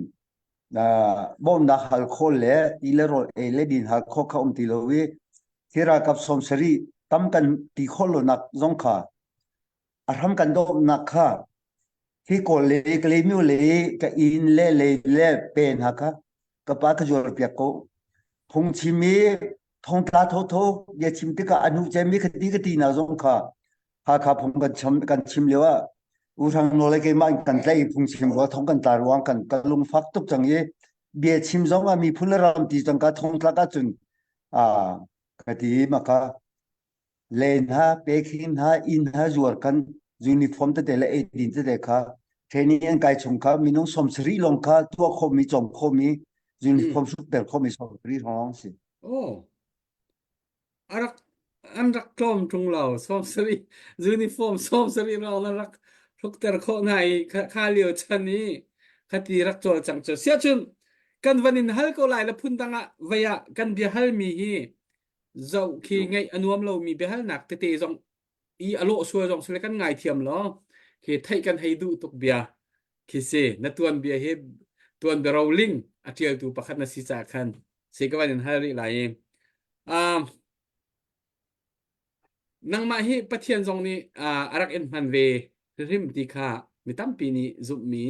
Speaker 3: bawmhnak hal khawh le ti le rawl ei le din hal khawh kha um ti lo i hi ralkap 70 tam kan ti khawh lonak zong kha a hram kan dawpnak kha hi kawl le Kalaymyo le ka inn le lei le pe hna kha ka pa ka zuar piak ko phungchim i thongtla thotho bia chim tikah a hnu cemmi ka ti ka ti na zong kha Hakha phung kan chim kan chim lio ah U Hrang Nawl le keimah in kan tlaih i phungchim ruang thong kan tla ruang kan ka lungfak tuk cang i bia chim zong ah miphun le ram ti cang ka thong tlak ahcun a ka ti maka len ha pekhin ha inn ha zuar kan uniform tete le eidin tete kha training an kai chung kha minung 70 lawng kha tuah khomi cawm khomi uniform hrukter khomi 70 lawng si.
Speaker 2: Oh. A rak an rak tlawm ṭung lo 70 uniform 70 lawng na rak hrukter khawh hna i kha lio chan i khati rak cawlcang cu siahcun kan van in hal ko lai le phun dang ah vei ah kan bia halmi hi zoh khi ngaih a nuam lomi biahalnak tete zong i a lawh sual zong sile kan ngaithiam law khi theih kan hei duh tuk bia khi si na tuan bia hi tuan bia roling a tialtu pakhat na si ca khan si ka van in hal rih lai i um, nangmah hi Pathian zong nih uh, a rak in hman ve hrim ti kha mi tampi nih zumhmi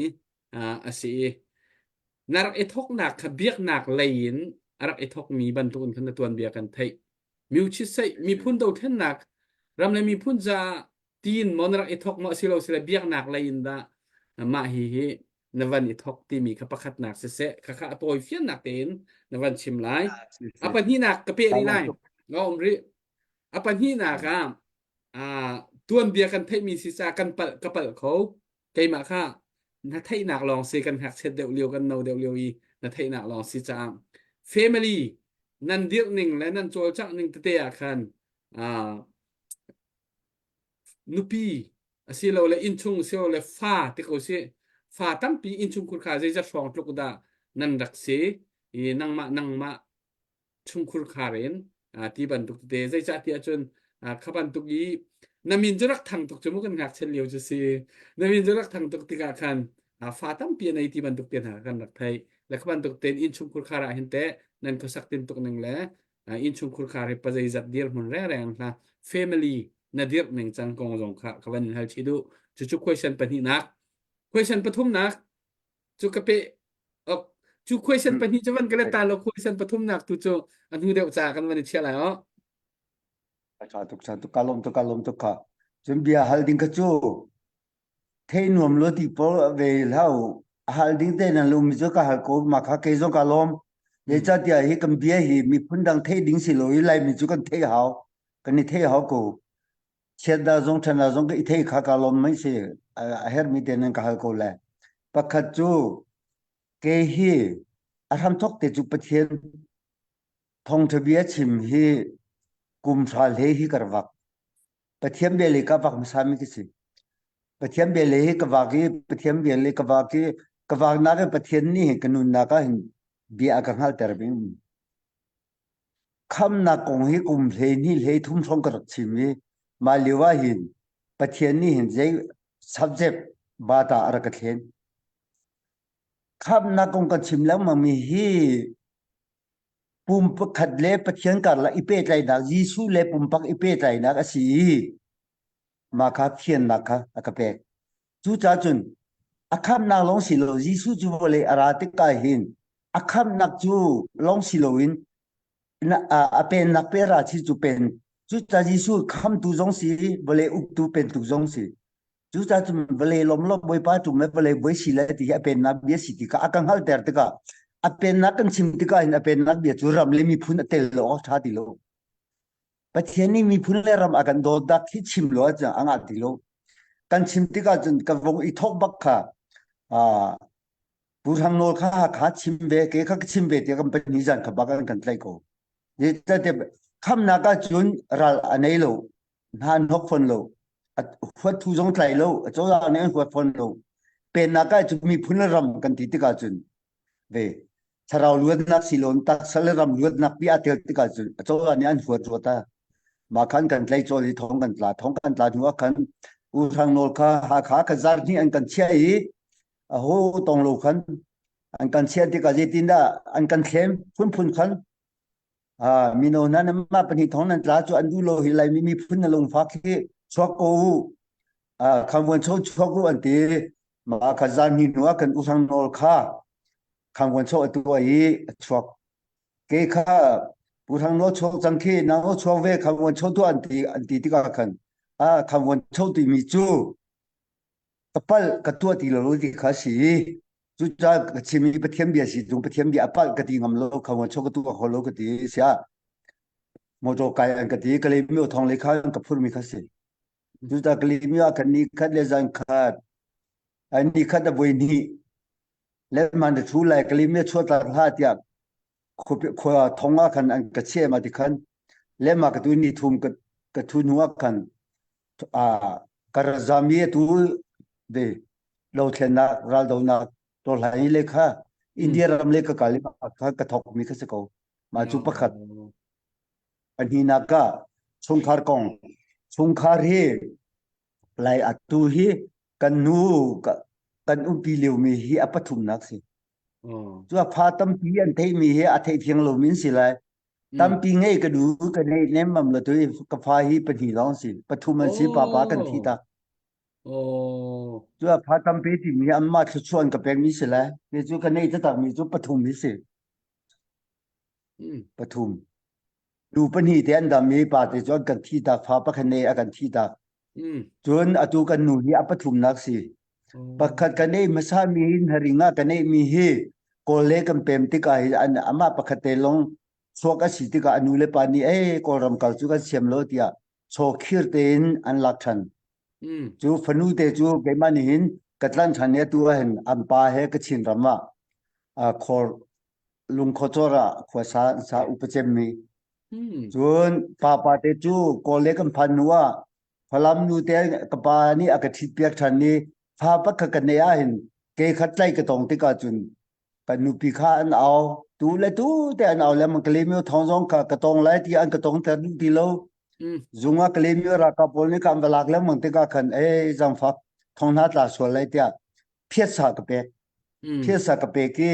Speaker 2: uh, a si i na rak i thawknak kha biaknak lei in a rak i thawkmi bantukin khan na tuanbia kan theih. Miuchiseih miphun dothlennak ram le miphun caah tiin maw na rak i thawk maw asilo sile biaknak lei in dah mah hi hi na van i thawk timi kha pakhatnak siseh kha kha a tawi fiannak tein na van chim lai. A pahnihnak ka peh rih lai. Nga um rih. A pahnihnak ah ah tuanbia kan theihmi si ca kan palh ka palh kho. Keimah kha na theihnak lawng si kan ngakchiat deuh lio kan no deuh lio i na theihnak lawng si caah family nan dirh ning le nan cawlcangh ning tete ah khan uh, nupi asilole innchung asilole fa ti ko si fa tampi innchungkhur kha zeizat hrawng tluk dah nan rak si i nangmah nangmah chungkhur khar in ti bantuk tete zeicah tiah cun kha bantuk i na min cu rak thang tuk cu mu kan ngakchiat lio cu si na min cu rak thang tuk tikah khan fa tampi a nei ti bantuk te hna kan rak theih le kha bantuk tein innchungkhur khar ah hin teh nan khuasak tin tuk ning le innchungkhur khar hi pazeizat dirhmun rengreng hna family na dirh ning cang kong zong kha ka van in hal chih duh cucu question pahnihnak question pathumnak cu ka pe ok cu question pahnih cu van ka let ta lo question pathumnak tu cu a hnu deuh ca kan van i chia lai o
Speaker 3: Tha tuk tha tuk ka lawm tuk ka lawm tuk kha cun bia hal ding kha cu thei nuam lo ti pawl ve hlau hal ding te nan lum cu ka hal ko ma kha kei zong ka lawm zeicahtiah hi kan bia hi miphun dang thei ding si lo i laimi cu kan thei hau kan i thei hau ko Chiatdah zong ṭhatnak zong ka i thei kha kaa lawm mei si. A herhmi te nan ka hal ko le. Pakhat cu kei hi a hramthawk te cu Pathian thawngṭha bia chim hi kum hra hlei hi ka rak vak. Pathian bia lei ka vak hmasa mi ka si. Pathian bia lei hi ka vak i Pathian bia lei ka vak i ka vaknak in Pathian nih hin ka nunnak ah hin bia a ka hngalhter mi um. Khamnak kong hi kum 12 13 hrawng ka rak chim i mah lio ah hin Pathian nih hin zei subject bata a rak ka thlen. Khamnak kong kan chim lengmang mi hi Pum pakhat le Pathian karlak i pehtlaihnak Jesuh le pumpak i pehtlaihnak a si i mah kha thiannak kha a ka pek. Cucaah cun a khamhnak lawng si lo Jesuh cu vawlei a ra tikah hin a khamhnak cu lawng si loin a pennak pe ra chi cu pen cucaah Jesuh khamtu zong si vawlei uktu pentu zong si cucaah cun vawlei lawm lo Bawipa tum le vawlei bawi si le ti hi a pennak bia si ti kha a ka hngalhter tikah a pennak kan chim tikah hin a pennak bia cu ram le miphun a tel lo awk ṭha ti lo Pathian nih miphun le ram a kan dawtnak hi chim lo ahcun a ngah ti lo. Kan chim tikah cun ka vung i thawk bak kha Pu Hrang Nawl kha Hakha chim ve ke kha ka chim ve tiah kan pahnih zan kha bak an kan tlaih ko. Zeicahtiah khamnak ahcun ral a nei lo, hna an hawk fawn lo, huat thu zong tlai lo, cozah nih an huat fawn lo. Pennak ahcun miphun le ram kan ti tikah cun ve thlarau luatnak si lo taksa le ram luatnak pi aa tel tikah cun cozah nih an huat ruat a mah khan kan tlai cawl i thong kan tla thong kan tla hnu ah khan U Hrang Nawl kha Hakha kha zar hnih an kan chiah i a ho tong lo khan an kan chiah tikah zeitindah an kan thlem phunphun khan ah mino hna nan mah pahnih thong nan tla cu an duh lo hi Laimi miphun na lungfak hi chuak ko u ah khamvuan cho chuak u an ti mah kha zan hnih hnu ah kan U Hrang Nawl kha khamvuan cho a tuah i a chuak ke kha Pu Hrang Nawl chuak cang khi nang chuak ve khamvuan cho tuah an ti an ti tikah khan ah khamvuan cho timi cu ka palh ka tuah ti lo ti kha si cucaah ka chim i Pathian bia si tung Pathian bia a palh ka ti ngam lo kha cho ka tuah kho lo ka ti sia motor kai an ka ti Kalaymyo thong le kha ka phur mi kha si cucaah Kalaymyo ah kan ni khat le zan khat an ni khat a voi hnih le man thu lai Kalaymyo chuah tlak hlah tiah khua thong ah khan an ka chiah ma ti khan le ma ka tu ni thum ka ka thu hnu ah khan ka razami tu ve dothlennak raldonak tawhlai le kha India ram le ka kal kha ka thok mi kha si ko ma chu pakhat pahnihnak ka chungkhar kong chungkhar hi lai atu hi kan nu kan umpi lio mi hi a pathumnak si cu a fa tampi an theih mi hi a theih thiang lo min si lai tampi ngei ka du ka nei nem mam lo tu ka fa hi pahnih lawng si pathum an si papa kan thi ta
Speaker 2: Oh.
Speaker 3: Cu a pha tampi timi anmah thluachuah an ka pekmi si lai. Kei cu ka neih taktakmi cu pathum hi si.
Speaker 2: Mm.
Speaker 3: Pathum. Nu pahnih te an dam i pa te cu an kan thi tak, fa pakhat ne a kan thi tak.
Speaker 2: Mm.
Speaker 3: Cun atu kan nu hi a pathumnak si.
Speaker 2: Oh.
Speaker 3: Pakhat kan neih hmasa mi hi hnaring ah kan neih mi hi Kawl le kan pem tikah hi an amah pakhat te lawng chuak a si tikah a nu le pa nih ei Kawlram kal cu kan siam lo tiah chaw khir tein an lak ṭhan.
Speaker 2: Mm.
Speaker 3: Cu fanu te cu keimah nih hin ka tlan ṭhan i atu ah hin an pa he Kachin ram ah uh, khor lungkhawcawr ah khuasa sa upa cemmi.
Speaker 2: Mm.
Speaker 3: Cun papa te cu Kawl le kan phan hnu ah Falam nu te ka pa nih a ka ṭhit piak ṭhan i fa pakhat ka neih ah hin ke khat tlai ka tong tikah cun kan nupi kha an au tu le tu te an au lengmang Kalaymyo thawng zong kha ka tong lai ti an ka tong ter duh ti lo
Speaker 2: Mm.
Speaker 3: zung ah Kalaymyo ralkap pawl nih kha an va lak lengmang tikah khan ei zangfak thong hna tla sual lai tiah phiatsa ka pek
Speaker 2: Mm.
Speaker 3: phiatsa ka pek i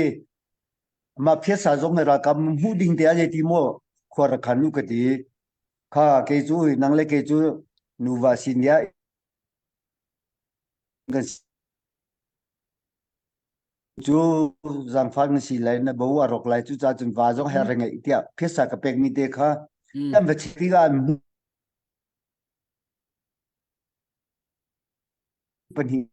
Speaker 3: mah phiatsa zong hi ralkap hmuh ding te a ti maw khua rak khan nu ka ti kha kei cu nang le kei cu nuva sin ya kan Cu zaangfak na si lai na bo a rawk lai cucaah cun va zong her ngeih tiah phiasa ka pekmi te kha
Speaker 2: Mm.
Speaker 3: kan va chek tikah an pahnih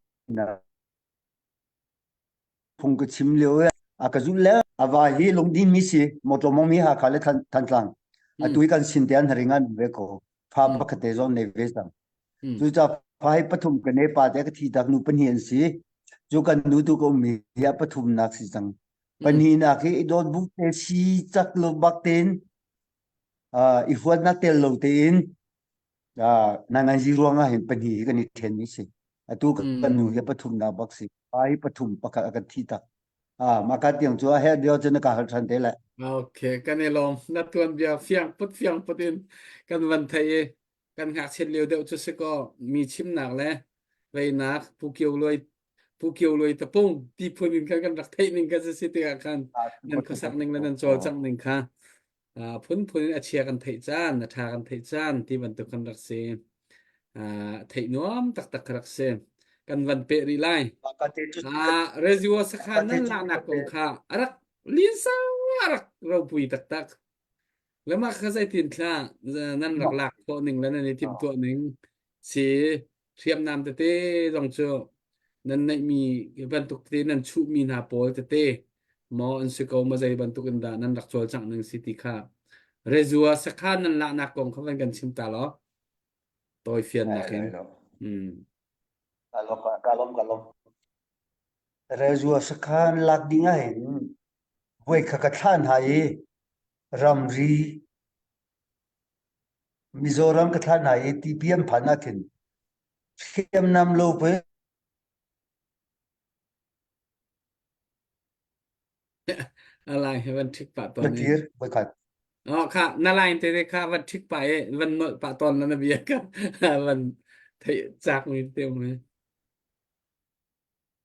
Speaker 3: phung ka chim lio i a ka zulh le a va hi lungdin mi si motor mong mi Hakha le Thantlang atu hi kan sin te an haring an ve ko fa
Speaker 2: Mm.
Speaker 3: pakhat te zong nei ve cang
Speaker 2: Mm.
Speaker 3: Cucaah fa hi pathum ka nei pa te ka thi tak nu pahnih an si. Cu kan nu tu ka ummi hi a pathumnak si cang. Pahnihnak hi i dawt bu te si cak lo bak tein uh, i huatnak tel lo tein uh, nanganzi ruangah hin pahnih hi kan i then mi si. Atu kan nu hi pathumnak bak si. Pa hi pathum pakhat a kan thi tak. Ah, maka tiang cu a her dio cun na ka hal than te le.
Speaker 2: Okay, kan i lawm. Na tuan bia fiang put fiang put in kan van thei i kan ngakchiat lio deuh cu si kaw mi chimnak le veinak Pu Kio Luai Pu Kio Luai tapung ti phun in khan kan rak theih ning kha si tikah khan nan khuasak ning le nan cawlcangh ning kha. Phunphun in a chia kan theih caan, a ṭha kan theih caan ti bantuk kan rak si. Theih nuam taktak ka rak si. Kan van peh rih lai. Rezua sakhan nan laknak kong kha a rak linsa a rak ropui taktak. Le mah kha zeitin thla nan rak lak khawh ning le nan i timhtuah ning si hriamnam tete zong cu nan neihmi bantuk tete nan chuhmi hna pawl tete maw an si ko ma zei bantuk in dah nan rak cawlcangh ning si ti kha Rezua sakhan nan laknak kong kha van kan chim ta law tawi fiannak in. Mm.
Speaker 3: Ka lawm ka lawm. Rezua sakhan lak ding ah hin voi kha ka thlah hna i ramri Mizoram ka thlah hna i tipi an phan ah khin hriamnam lo pei
Speaker 2: A line hi van ṭhik pah
Speaker 3: na
Speaker 2: tawn i.
Speaker 3: kir voikhat.
Speaker 2: Oh, kha na line te te kha van ṭhik pah i van nolh pah tawn la na bia kha van theih cak mi te um i.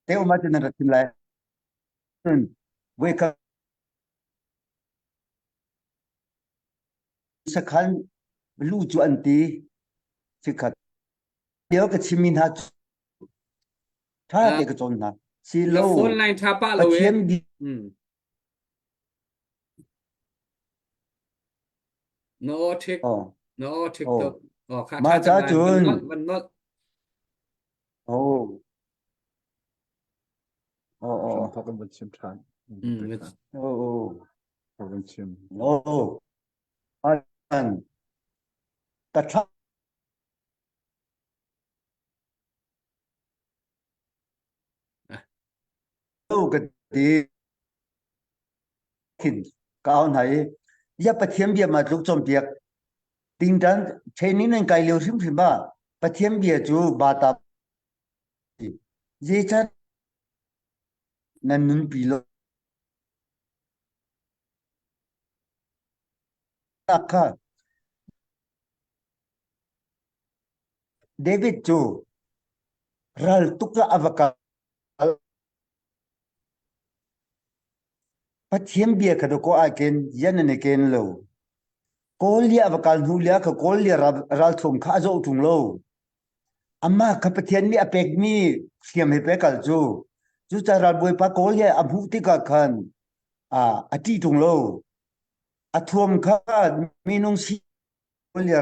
Speaker 3: Te um ahcun nan rak chim lai. Cun voikhat sakhan lu cu an ti chikkhat lio ka chimmi hna cu ṭha te ka cawn hna si
Speaker 2: Na
Speaker 3: lo
Speaker 2: phone line ṭha pah lo e.
Speaker 3: Pathian bi
Speaker 2: Mm. Na aw ṭhik
Speaker 3: oh
Speaker 2: na aw ṭhik
Speaker 3: oh
Speaker 2: tuk. Oh, kha
Speaker 3: mah
Speaker 2: ṭha
Speaker 3: ca
Speaker 2: cang lai. Van
Speaker 3: cun
Speaker 2: nolh van nolh.
Speaker 3: oh oh oh
Speaker 5: Hramthawk in van chim ṭhan.
Speaker 2: Mm.
Speaker 3: oh oh
Speaker 5: Thawk in chim.
Speaker 3: oh an ka ṭha lo ka ti khin ka au hna i ya Pathian bia ma tluk cawnpiak tingtan training nan kai lio hrimhrim ah Pathian bia cu bata zeicah nan nunpi lo kha David cu ral tuk ah a va kal. Pathian bia kha dawkaw ai ken, yan an i ken lo. Kawl lia a va kal hnu lia kha Kawl lia ralthuam kha a zoh ṭung lo. Amah kha Pathian nih a pekmi hriam he pe kal cu. Cucaah ralbawipa Kawl lia a hmuh tikah khan a ṭih ṭung lo. A thuam kha minung si lia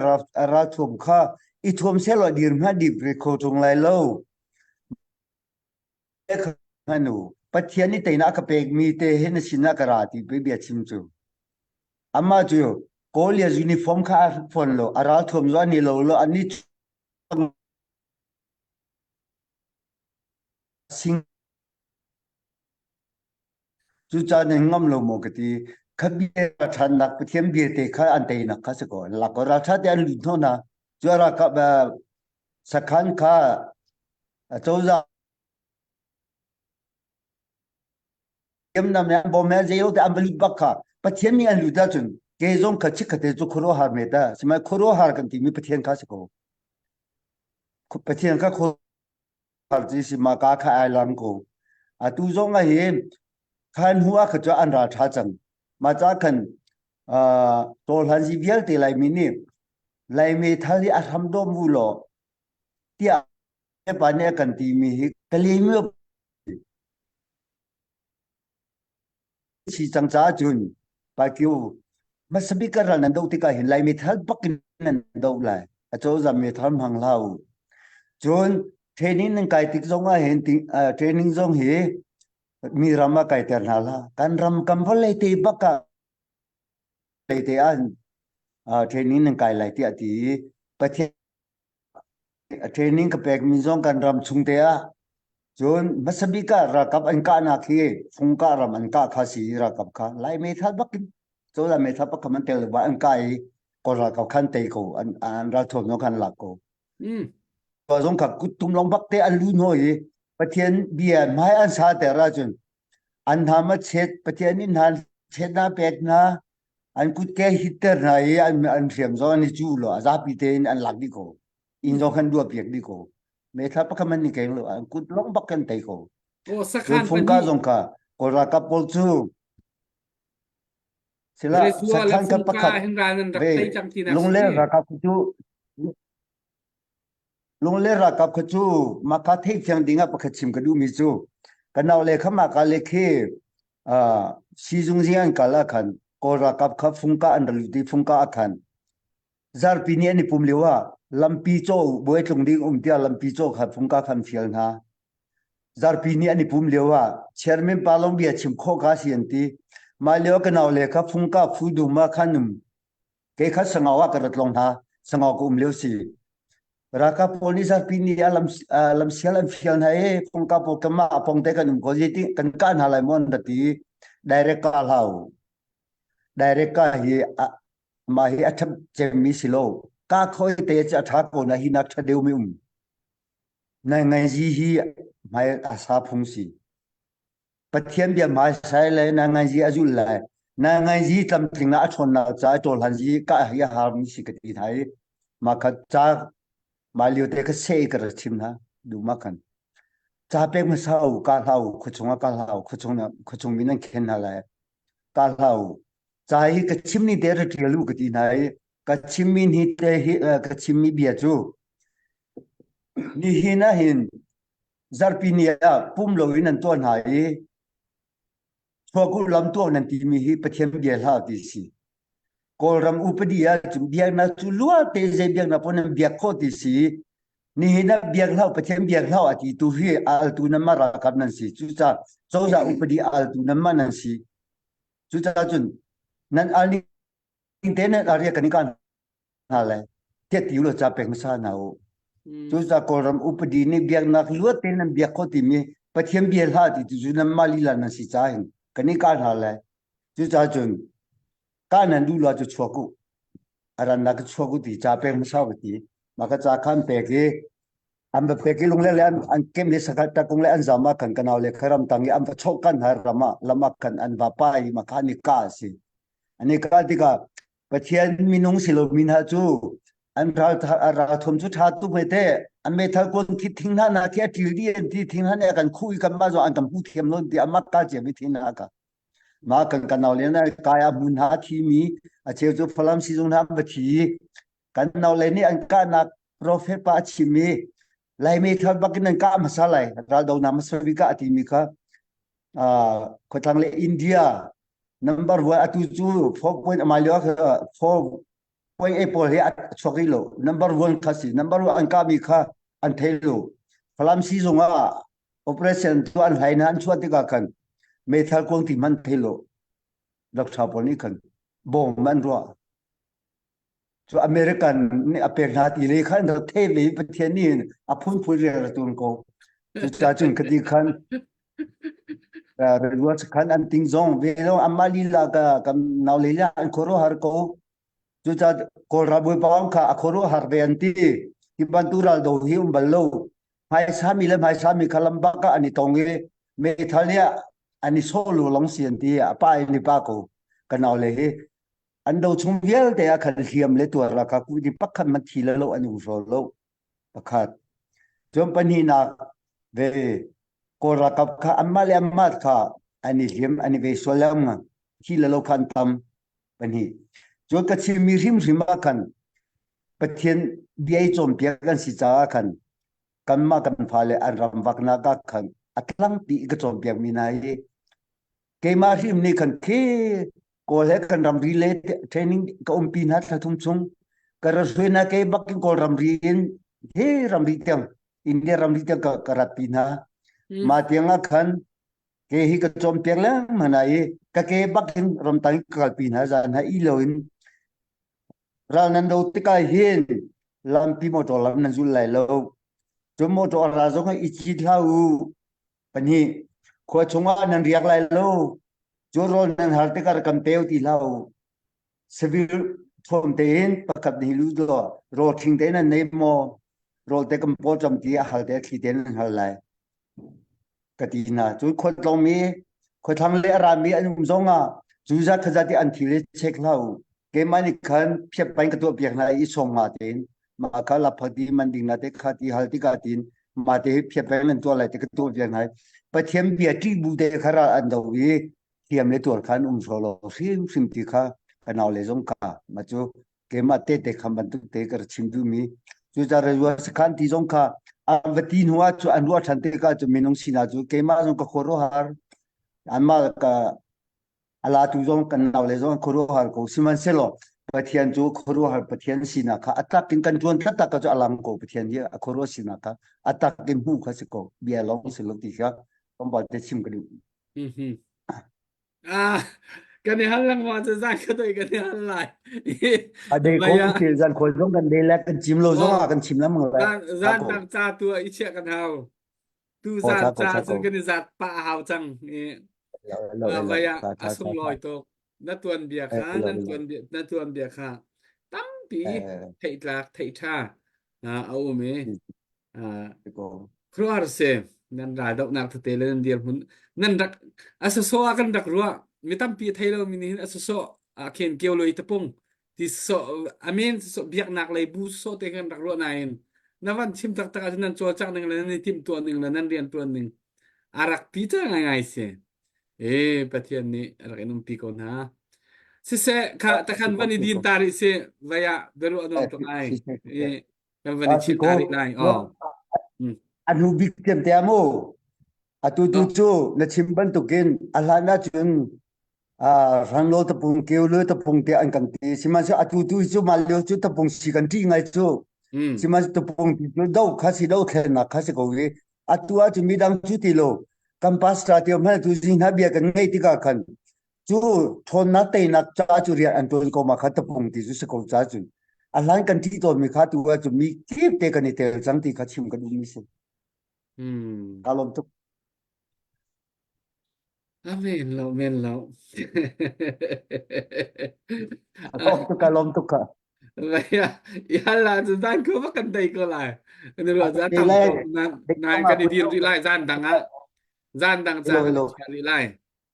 Speaker 3: ralthuam kha i thuam sehlaw dir hmanh dip ve kho ṭung lai lo. Hmanu Pathian nih teinak a ka pekmi te hi na sinah ka ra ti bia chim cu. Amah cu Kawl le uniform kha a hruk fawn lo, a ralthuam zong an i lo lo, an i sing Cucaah nan ngam lo maw ka ti. Kha bia ṭhannak Pathian bia te kha an teinak kha si ko. Lak ko ralṭha te an lut hnawh hna. Cu ralkap sakhan kha cozah nam le an bawm he zei te an va lut bak kha Pathian nih an lut ahcun ke zong kha chikkhat te cu khuaruahhar me ta. Sihmanhsehlaw khuaruahhar kan timi Pathian kha si ko. Pathian kha khuaruahhar ci si ma ka kha ai lang ko. Atu zong ah hi khan hnu ah kha cu an ral ṭha cang. Mah ca khan tawhlan zi vialte Laimi nih Laimi thal hi a hram dawm u law tiah pa nih a kan timi hi Kalaymyo si cang caah cun Pakio hmasabik kan ral nan doh tikah hin Laimi thal bak in nan doh lai acozah meithal hmang hlah u cun training nan kai tik zong ah hin training zong hi mi ram ah kaiter hna hlah kan ram kan vawlei te bak ah te ah training nan kai lai tiah ti Pathian training ka pek mi zong kan ram chung te ah cun hmasa bik ah ralkap an kahnak hi fungkah ram an kah kha si ralkap kha lai meithal bak in cozah meithal bak kha man tel ba an kah i kawl ralkap khan tei ko an an ralthuam zong khan lak ko
Speaker 2: mm.
Speaker 3: zong kha kuttum long bak te an lu hno i pathian bia hmai an sa ter ahcun an hna ma chet pathian in hna chet na pek hna an kutke hitter hna i an an hriam zong an i cu lo a zapi tein an lak dih ko inn zong khan dua piak dih ko meithal pakhat man ni keng lo an kut long bak kan tei ko
Speaker 2: o sakhan
Speaker 3: fungka zong kha kawl ralkap pawl cu. Sila
Speaker 2: Resua le
Speaker 3: sakhan ka
Speaker 2: Fungka
Speaker 3: pakhat
Speaker 2: hin ral nan rak
Speaker 3: ve
Speaker 2: tei cang tinak
Speaker 3: Lungler
Speaker 2: si.
Speaker 3: ralkap cu Lungler ralkap kha cu maka theih fiang ding ah pakhat chim ka duhmi cu ka nau le kha maka le khi sizung zing an kal ah khan Kawl ralkap kha fungka an ra lut i fungka ah khan zarpi ni an i pum lio ah lampi caw buai tlung ding um tiah lampi caw kha fungka khan fial hna. Zarpi ni an i pum lio ah chairman pa lawng bia chim khawh ka si an ti. Mah lio ka nau le kha fungka phu dum ah khan um Kei kha sangau ah ka rat long hna. Sangau ka um lio si. Ralkap pawl nih zarpi ni ah lam lamsial an fial hna i fungka pawl kamah a pong te kan um ko ti kan kah hna lai maw an ra ti. Direct ka hlau. Direct ka hi mah hi a ṭha cemmi si lo. Ka khoi te cu a ṭha ko na hi nak ṭha deuh mi um. Nai ngai zi hi hmai a sa phung si. Pathian bia hmaisai le na nganzi a zul lai. Na nganzi tlamtling ah a ṭhawnnak ca i ṭawlhan zi ka hi a harmi si ka ti hna i mah kha ca mah lio te ka seh i ka ra chim hna duh ma khan. Ca pek hmasa u ka hlau khuachung ah ka hlau khuachung khuachung mi nan khen hna lai ka hlau ca hi ka chim ni te ra ṭial u ka ti hna i ka chimmi ni te hi ka chimmi bia cu nihin ah hin Zarhpi ni ah pum loin an tuah hna i chuakuh lam tuah nan timi hi Pathian bia hlah ti si. Kawlram upadi ah cun biaknak cu lua te zei biaknak paoh nan biak khawh ti si. Nihin ah biak hlah Pathian biak hlah a ti tu hi a altu nan mah ralkap nan si. Cucaah cozah upadi a altu nan mah nan si. Cucaah cun nan al ning te nan area kan i kan hna lai tiah ti ulaw ca pek hmasa hna u. Cucaah Kawlram upadi nih biaknak luat tein nan biak khawh timi Pathian bia hlah ti tu cu nanmah lila nan si caah hin kan i kah hna lai. Cucaah cun kah nan duh lo cu chuak u. A rannak ka chuak u ti ca pek hmasa ka ti. Mah ka ca kha an pek i an va pek i lungle le an, an kem le sakhat takung le an zam ah khan kanau le kharam tang i an va chok kan ha ram ah lam ah khan an va pa i mah kha an i kah a si. An i kah tikah Pathian minung si lomi hna cu an ral ralthum cu ṭha tuk hme te an meithal kuan khi thing hna na khi a ṭil dih an ti thing hna nih a kan khuh i kanmah zong an kan hmu thiam lo ti amak ka cia mi thing hna ka ma kan kan nau le na kai a hmun hna thi mi a cheu cu Falam sizung hna an va thi kan nau le nih an kahnak prophet pa a chim i Lai meithal bakin an kah hmasa lai ral do na hmasa bik ah a timi kha khuatlang le India number one atu cu 4 point amai lio 4.8 pawl hi a chuak rih lo number one kha si number one an kahmi kha an thei lo Falam sizung ah operation tu an hlai na an chuah tikah khan meithal kuang ti man thei lo doctor pawl nih khan bom an ruah Cu American nih a pek hna ti le khan rak thei ve i Pathian nih a phunphun rian a tuan ko. Cucaah cun khati khan ruat khan an ting zong ve lo amma lila ka kam nau lila an khuaruahhar ko. Cucaah Kawl ralbawi pa kha a khuaruahhar ve an ti. Hi bantuk ral do hi um bal lo. Hmaisa mi le hmaisa mi kha lambak ah an i tong i meithal nih an i sawh lu long si an ti. A pa in i pa ko. Ka nau le hi An do chung vialte ah khan hliam le tuar la kha kuh pakhat man thi le lo an um hraw lo. Pakhat. Cun pahnihnak ve Kawl ralkap kha anmah le anmah kha an i hliam an i ve sual le um thi le lo kha an tam. Pahnih. Cun ka chimmi hrimhrim ah khan Pathian bia i cawnpiak kan si caah khan kanmah kan fale an ram vaknak ah khan a tlangpi ka cawnpiakmi hna hi keimah hrim nih khan khi Kawl he kan ramri le training ka umpi hna thla thum chung ka ra hruai na ke bak in Kawl ramri in he ramri tiang India ramri tiang ka, ka rat pi hna ma tiang ah khan ke hi ka cawm piak lengmang hna i ka ke bak in ramtang ka kalpi hna zan ha i lo in ral nan do tikah hin lampi motor lam nan zul lai lo cun motor ra zong i cit hlah u Pahnih, khua chungah nan riak lai lo. Cu rawl nan har tikah rak kan peu ti hlah u. Civil thuam tein pakhat nih lu law rawl ṭhing tein nan nei maw? Rawl te kan paw cam ti a hal te a thli tein nan hal lai. Ka ti hna. Cun khualtlawng mi, khuathlang le a rami an um zong ah cu zat kha zat i an thil i check hlah u. Keimah nih khan phiat pain ka tuah piak hna i sawm nga tein mah kha laphak ti man ding na te kha ti hal tikah tin mah te hi phiat pain nan tuah lai te ka tuah piak hna. Pathian bia ṭih bu te kha ral an do i hliam le tuar kha an um hraw lo hrimhrim ti kha ka nau le zong ka ma cu keimah te te kham bantuk te ka chim duhmi cucaah rua sakhan ti zong kha an va ti hnu ah cu an ruah ṭhan te ka cu minung sinak cu keimah zong ka khuaruahhar anmah ka a latu zong kan nau le zong khuaruahhar ko sihmanhsehlaw Pathian cu khuaruahhar Pathian sinak kha a tak in kan ṭuan taktak ka cu a lang ko Pathian hi a khuaruah sinak kha a tak in hmuh kha si ko bia lawng si lo ti kha tlawmpal te chim ka duh.
Speaker 2: Mhm. Ah, kan i hal lengmang cu zan ka doi kan i hal lai.
Speaker 3: A dei ko thil zan khawi zong kan dei le kan chim lo zong ah kan chim lengmang lai.
Speaker 2: Zan zan dang ca tu ah i chiah kan hau. Tu zan ca cu kan i zat pah a hau cang. I vai ah a sunglawi tuk. Na tuan bia kha nan tuan bia na tuan bia kha tampi theih tlak theih tha a um i Khuaruahhar si. Nan raldohnak tete le nan dirhmun nan rak a sawsawh ah kan rak ruah. Mi tampi a thei lomi nih hin a sawsawh ah khin kio loi tapung ti sawsawh amen sawsawh biaknak lei bu sawsawh te kan rak ruah nain na van chim taktak ahcun nan cawlcangh ning le nan i timhtuah ning le nan riantuan ning a rak pi ca ngaingai si. E Pathian nih a rak in umpi ko hna. Siseh kha takhan van i din ta rih si vai ah biaruah nuam tuk ai. E kan van i chim ta rih lai oh
Speaker 3: a hnu bik tiam te mu atu tu cu na chim bantukin a hlan ahcun ranglo tapung keu le tapung te an kan ti sihmanhsehlaw atu tu cu mah lio cu tapung si kan ṭih ngai cu sihmanhsehlaw tapung ti cu do kha si do thlennak kha si ko i atu ahcun midang cu ti lo kan pastor te hmanh tu zing hna bia kan ngei tikah khan Cu ṭhawnnak teinak ca cu rian an ṭuan ko ma kha tapung ti cu si ko ca cun a hlan kan ṭih tawnmi kha tu ah cun mi kip te kan i tel cang ti kha chim ka duhmi si.
Speaker 2: Hmm.
Speaker 3: Kaa lawm tuk.
Speaker 2: Amen lo men lo.
Speaker 3: Kaa lawm tuk kaa lawm tuk ka.
Speaker 2: Ya la cu zan ko va kan dei ko lai. Kan ruah za tam ko na kan i dir rih lai zan dang ah zan dang ca kan chia rih lai.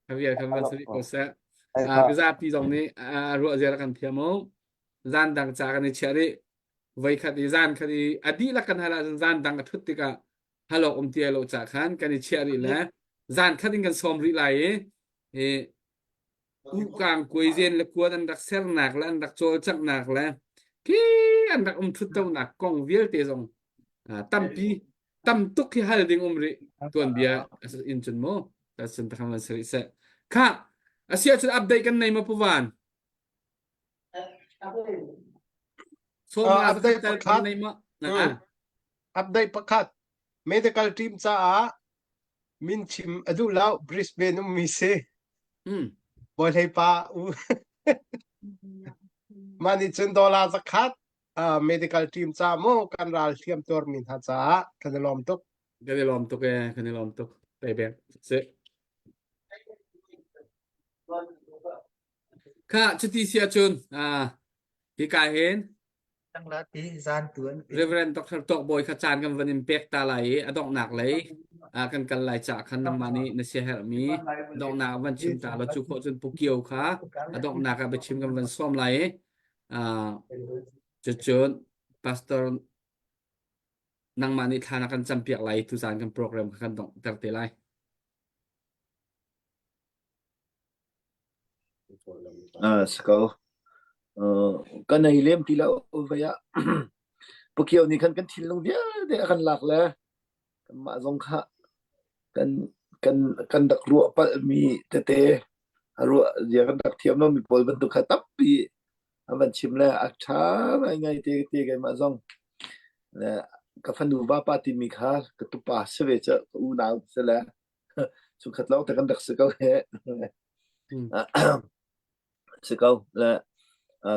Speaker 2: Javier kan van sari ko seh. Mizapi zong nih ruah ziar kan thiam o. Zan dang ca kan i chiah rih. Voi khat i zan khat i a dihlak kan hal ahcun zan dang a thut tikah halok um ti lo ca khan kan i chiah rih le zan khat in kan sawm rih lai i i ukang kuaizen le kuan an rak sernak le an rak cawlcanghnak le khi an rak um thuttonak kong vialte zong tampi tam tuk hi hal ding um rih tuanbia in cun mu ta cun takhan van sari se kha asia cun update kan nei ma puvan sawma
Speaker 6: update
Speaker 2: kan nei ma
Speaker 6: update pakhat medical team caah min chim a duh lo Brisbane ummi si bawi hlei pa u mah nih cun dollar zakhat uh, medical team ca mu kan ral hliam tuarmi hna caah kan i lawm tuk.
Speaker 2: Kan i lawm tuk e, kan i lawm tuk. Tei bek. Si. Kha cuti si ahcun ah hika hin Reverend Dr. Tok Bawi kha caan kan van in pek ta lai i a donghnak lei ah kan kal lai ca khan nangmah nih na siaherhmi donghnak van chim ta la cu khawh cun Pu Kio kha a donghnak ah biachim kan van sawm lai i Uh, cucun pastor nangmah nih thla na kan campiak lai tuzaan kan program kha kan donghter te lai.
Speaker 1: Ah, si ko. Uh, kan ei lem ti lo vai ah Pukio nih khan kan thinlung vialte a kan lak le kanmah zong kha kan kan kan rak ruah palhmi tete a ruah zia kan rak thiam lomi pawl bantuk kha tampi an van chim le a ṭha ngaingai te te keimah zong le ka fanu vapa timi kha ka tupa si ve cu ka unau si le chungkhat lawng te kan rak si ko he si ko le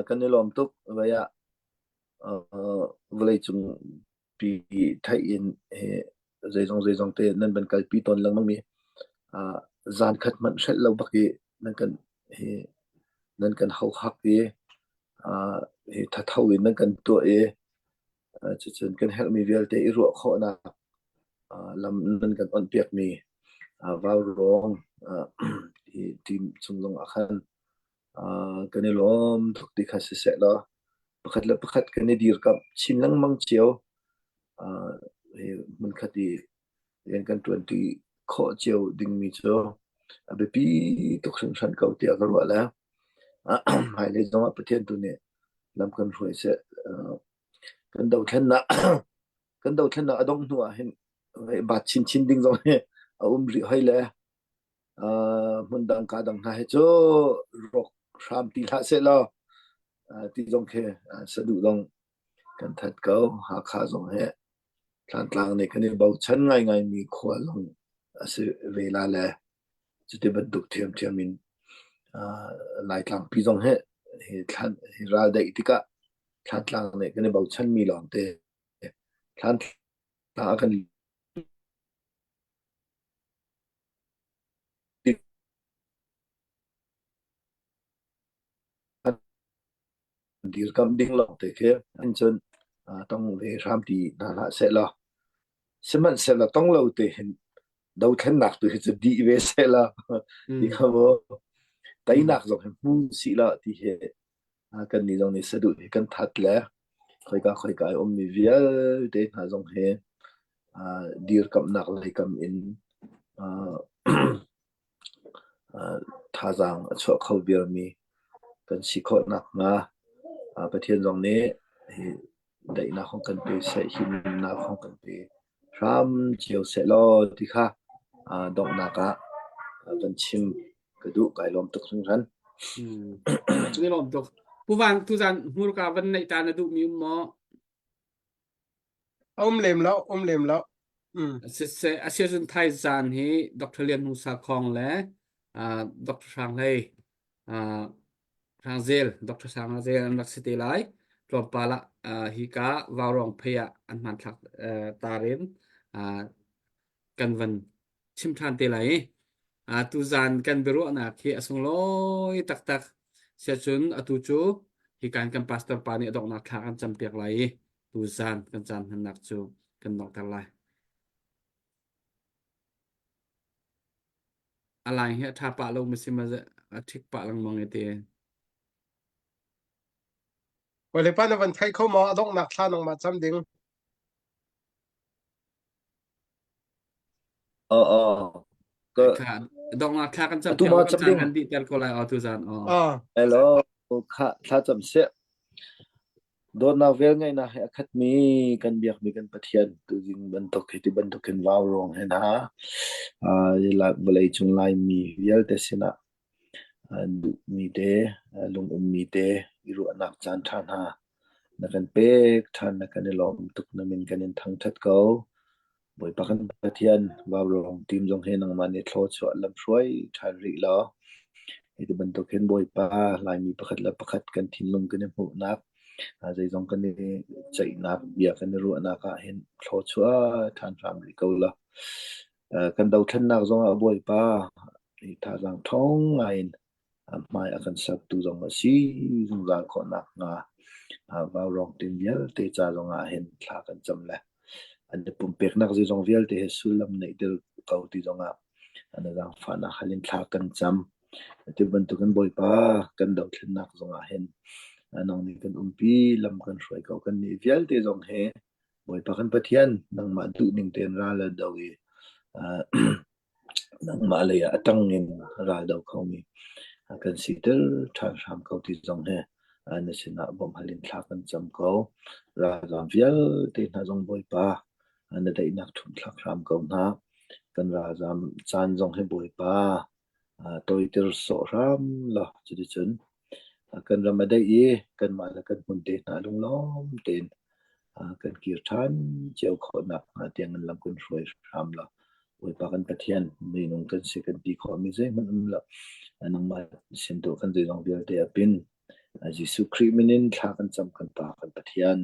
Speaker 1: kan i lawm tuk vai ah vawleicung pi theih in zeizong zeizong te nan van kalpi tawn lengmang mi zan khat hmanh hrelh lo bak i nan kan hi nan kan hohak i hi thatho in nan kan tuah i cucun kan herhmi vialte i ruah khawhnak lam nan kan onh piakmi vaurawng hi team chung zong ah khan kan i lawm tuk ti kha siseh law pakhat le pakhat kan i dirkamh chin lengmang cio. Hi hmunkhat i rian kan ṭuanṭi khawh cio dingmi cu. a biapi tuk hringhran ko tiah ka ruah le hmailei zongah Pathian tu nih lam kan hruai seh. Kan dothlennak kan dothlennak a dongh hnu ah hin bat chinchin ding zong hi a um rih hoi le hmun dang ka dang hna hi cu rawk hram ti hlah seh law ti zong khi saduh zong kan that ko. Hakha zong hi Thlantlang nih kan i bochan ngaingaimi khua zong a si ve la le cuti bantuk ṭhiamṭhiam in Laitlangpi zong hi hi thlan hi ral daih tikah Thlantlang nih kan i bochanmi lawngte Thlantlang a kan dirkamh ding lawngte khi an cun tong ve hram ti hna hlah sehlaw sihmanhsehlaw tong lo te hin dothlennak tu hi cu dih ve sehlaw ti kha mu teinak zong hi hmu sih law ti hi kan nih zong nih saduh hi kan that le khoika khoika i ummi vialte hna zong hi dirkamhnak lei kam in Thazaang a chuah kho viarmi kan si khawh nakhnga Pathian zong nih hi daihnak hong kan pe seh, himnak hong kan pe hram cio seh law ti kha donghnak ah kan chim ka duh. Kai lawm tuk hringhran.
Speaker 2: Kan i lawm tuk. Pu Van, tuzan hmurka van neih ta na duhmi um maw?
Speaker 6: Um lem lo, um lem lo. Mm.
Speaker 2: Siseh, asiahcun thaizan hi Dr. Lian Hmung Sakhong le uh, Dr. Hrang Hlei, uh, Hrang Zel, Dr. Sang Zel an rak si te lai. Tlawmpal ah uh, hi ka Vaurawng phei ah an hmanthlak uh, tar in uh, kan van chim ṭhan te lai i tuzan kan biaruahnak hi a sunglawi taktak. Siacun atu cu hikan kan pastor pa nih a donghnak thla kan campiak lai i tuzan kan caan hmannak cu kan donghter lai. A line hi a ṭha pah lo ma si ma a ṭhik pah lengmang i ti.
Speaker 6: Wale pa na van thei kho maw a donghnak thla nangmah cam ding.
Speaker 1: Aw aw. Ka
Speaker 2: Kha donghnak thla kan cam
Speaker 1: atu
Speaker 2: piak
Speaker 1: ma
Speaker 2: kan
Speaker 1: cam
Speaker 2: caan
Speaker 1: ding.
Speaker 2: kan dih ter ko lai aw tuzan aw.
Speaker 6: Ah.
Speaker 1: Hello. Kha thla cam seh. Dawtnak vel ngeihnak he a khatmi kan biakmi kan Pathian tuzing bantuk hi ti bantuk hin vau ruang he hna uh, vawlei cung Laimi vialte sinah duhmi te lungummi te i ruahnak caan ṭha hna na kan pek ṭhan na kan i lawm tuk na min kan in thangṭhat ko. Bawipa kan Pathian Vaurawng team zong hi nangmah nih thluachuah lamhruai ṭhan rih law hi ti bantuk hin Bawipa Laimi pakhat le pakhat kan thinlung kan i hmuhnak zeizong kan i ceihnak bia kan i ruahnak ah hin thluachuah ṭhan hram rih ko law kan dothlennak zong ah Bawipa hi thazaang ṭhawng ngai in hmai a kan sertu zong a si zungzal khawh nakhnga vaurawng team vialte ca zong ah hin thla kan cam le an i pumpeknak zeizong vialte he sullam neihter ko ti zong ah an zaangfahnak hal in thla kan cam. Atu bantukin Bawipa kan dothlennak zong ah hin nang nih kan umpi lam kan hruai ko kan nih vialte zong he Bawipa kan Pathian nangmah duhning tein ral a do i nangmah lei ah a ṭang in ral do khomi kan siter ṭhan hram ko ti zong he na sinah bawmhhal in thla kan cam ko. Ralzaam vialte hna zong Bawipa na daihnak ṭhumthlak hram ko hna. Kan ralzaam caan zong hi Bawipa tawiter sawh hram law cuticun kan ram a daih i kanmah le kan hmun te hna lunglawm tein kan kir ṭhan cio khawh nakhnga tiang in lam kan hruai hram law Bawipa kan Pathian minung kan si kan ti khawhmi zeihmanh um lo nangmah sin tu kan zeizong vialte a pin Jesuh Khrih min in thla kan cam kan Pa kan Pathian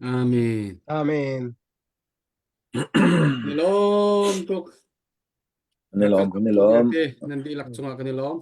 Speaker 2: Amen.
Speaker 6: Amen.
Speaker 2: Ni lawm tuk.
Speaker 1: Kan i lawm kan i lawm
Speaker 2: Nan dihlak cungah kan i lawm.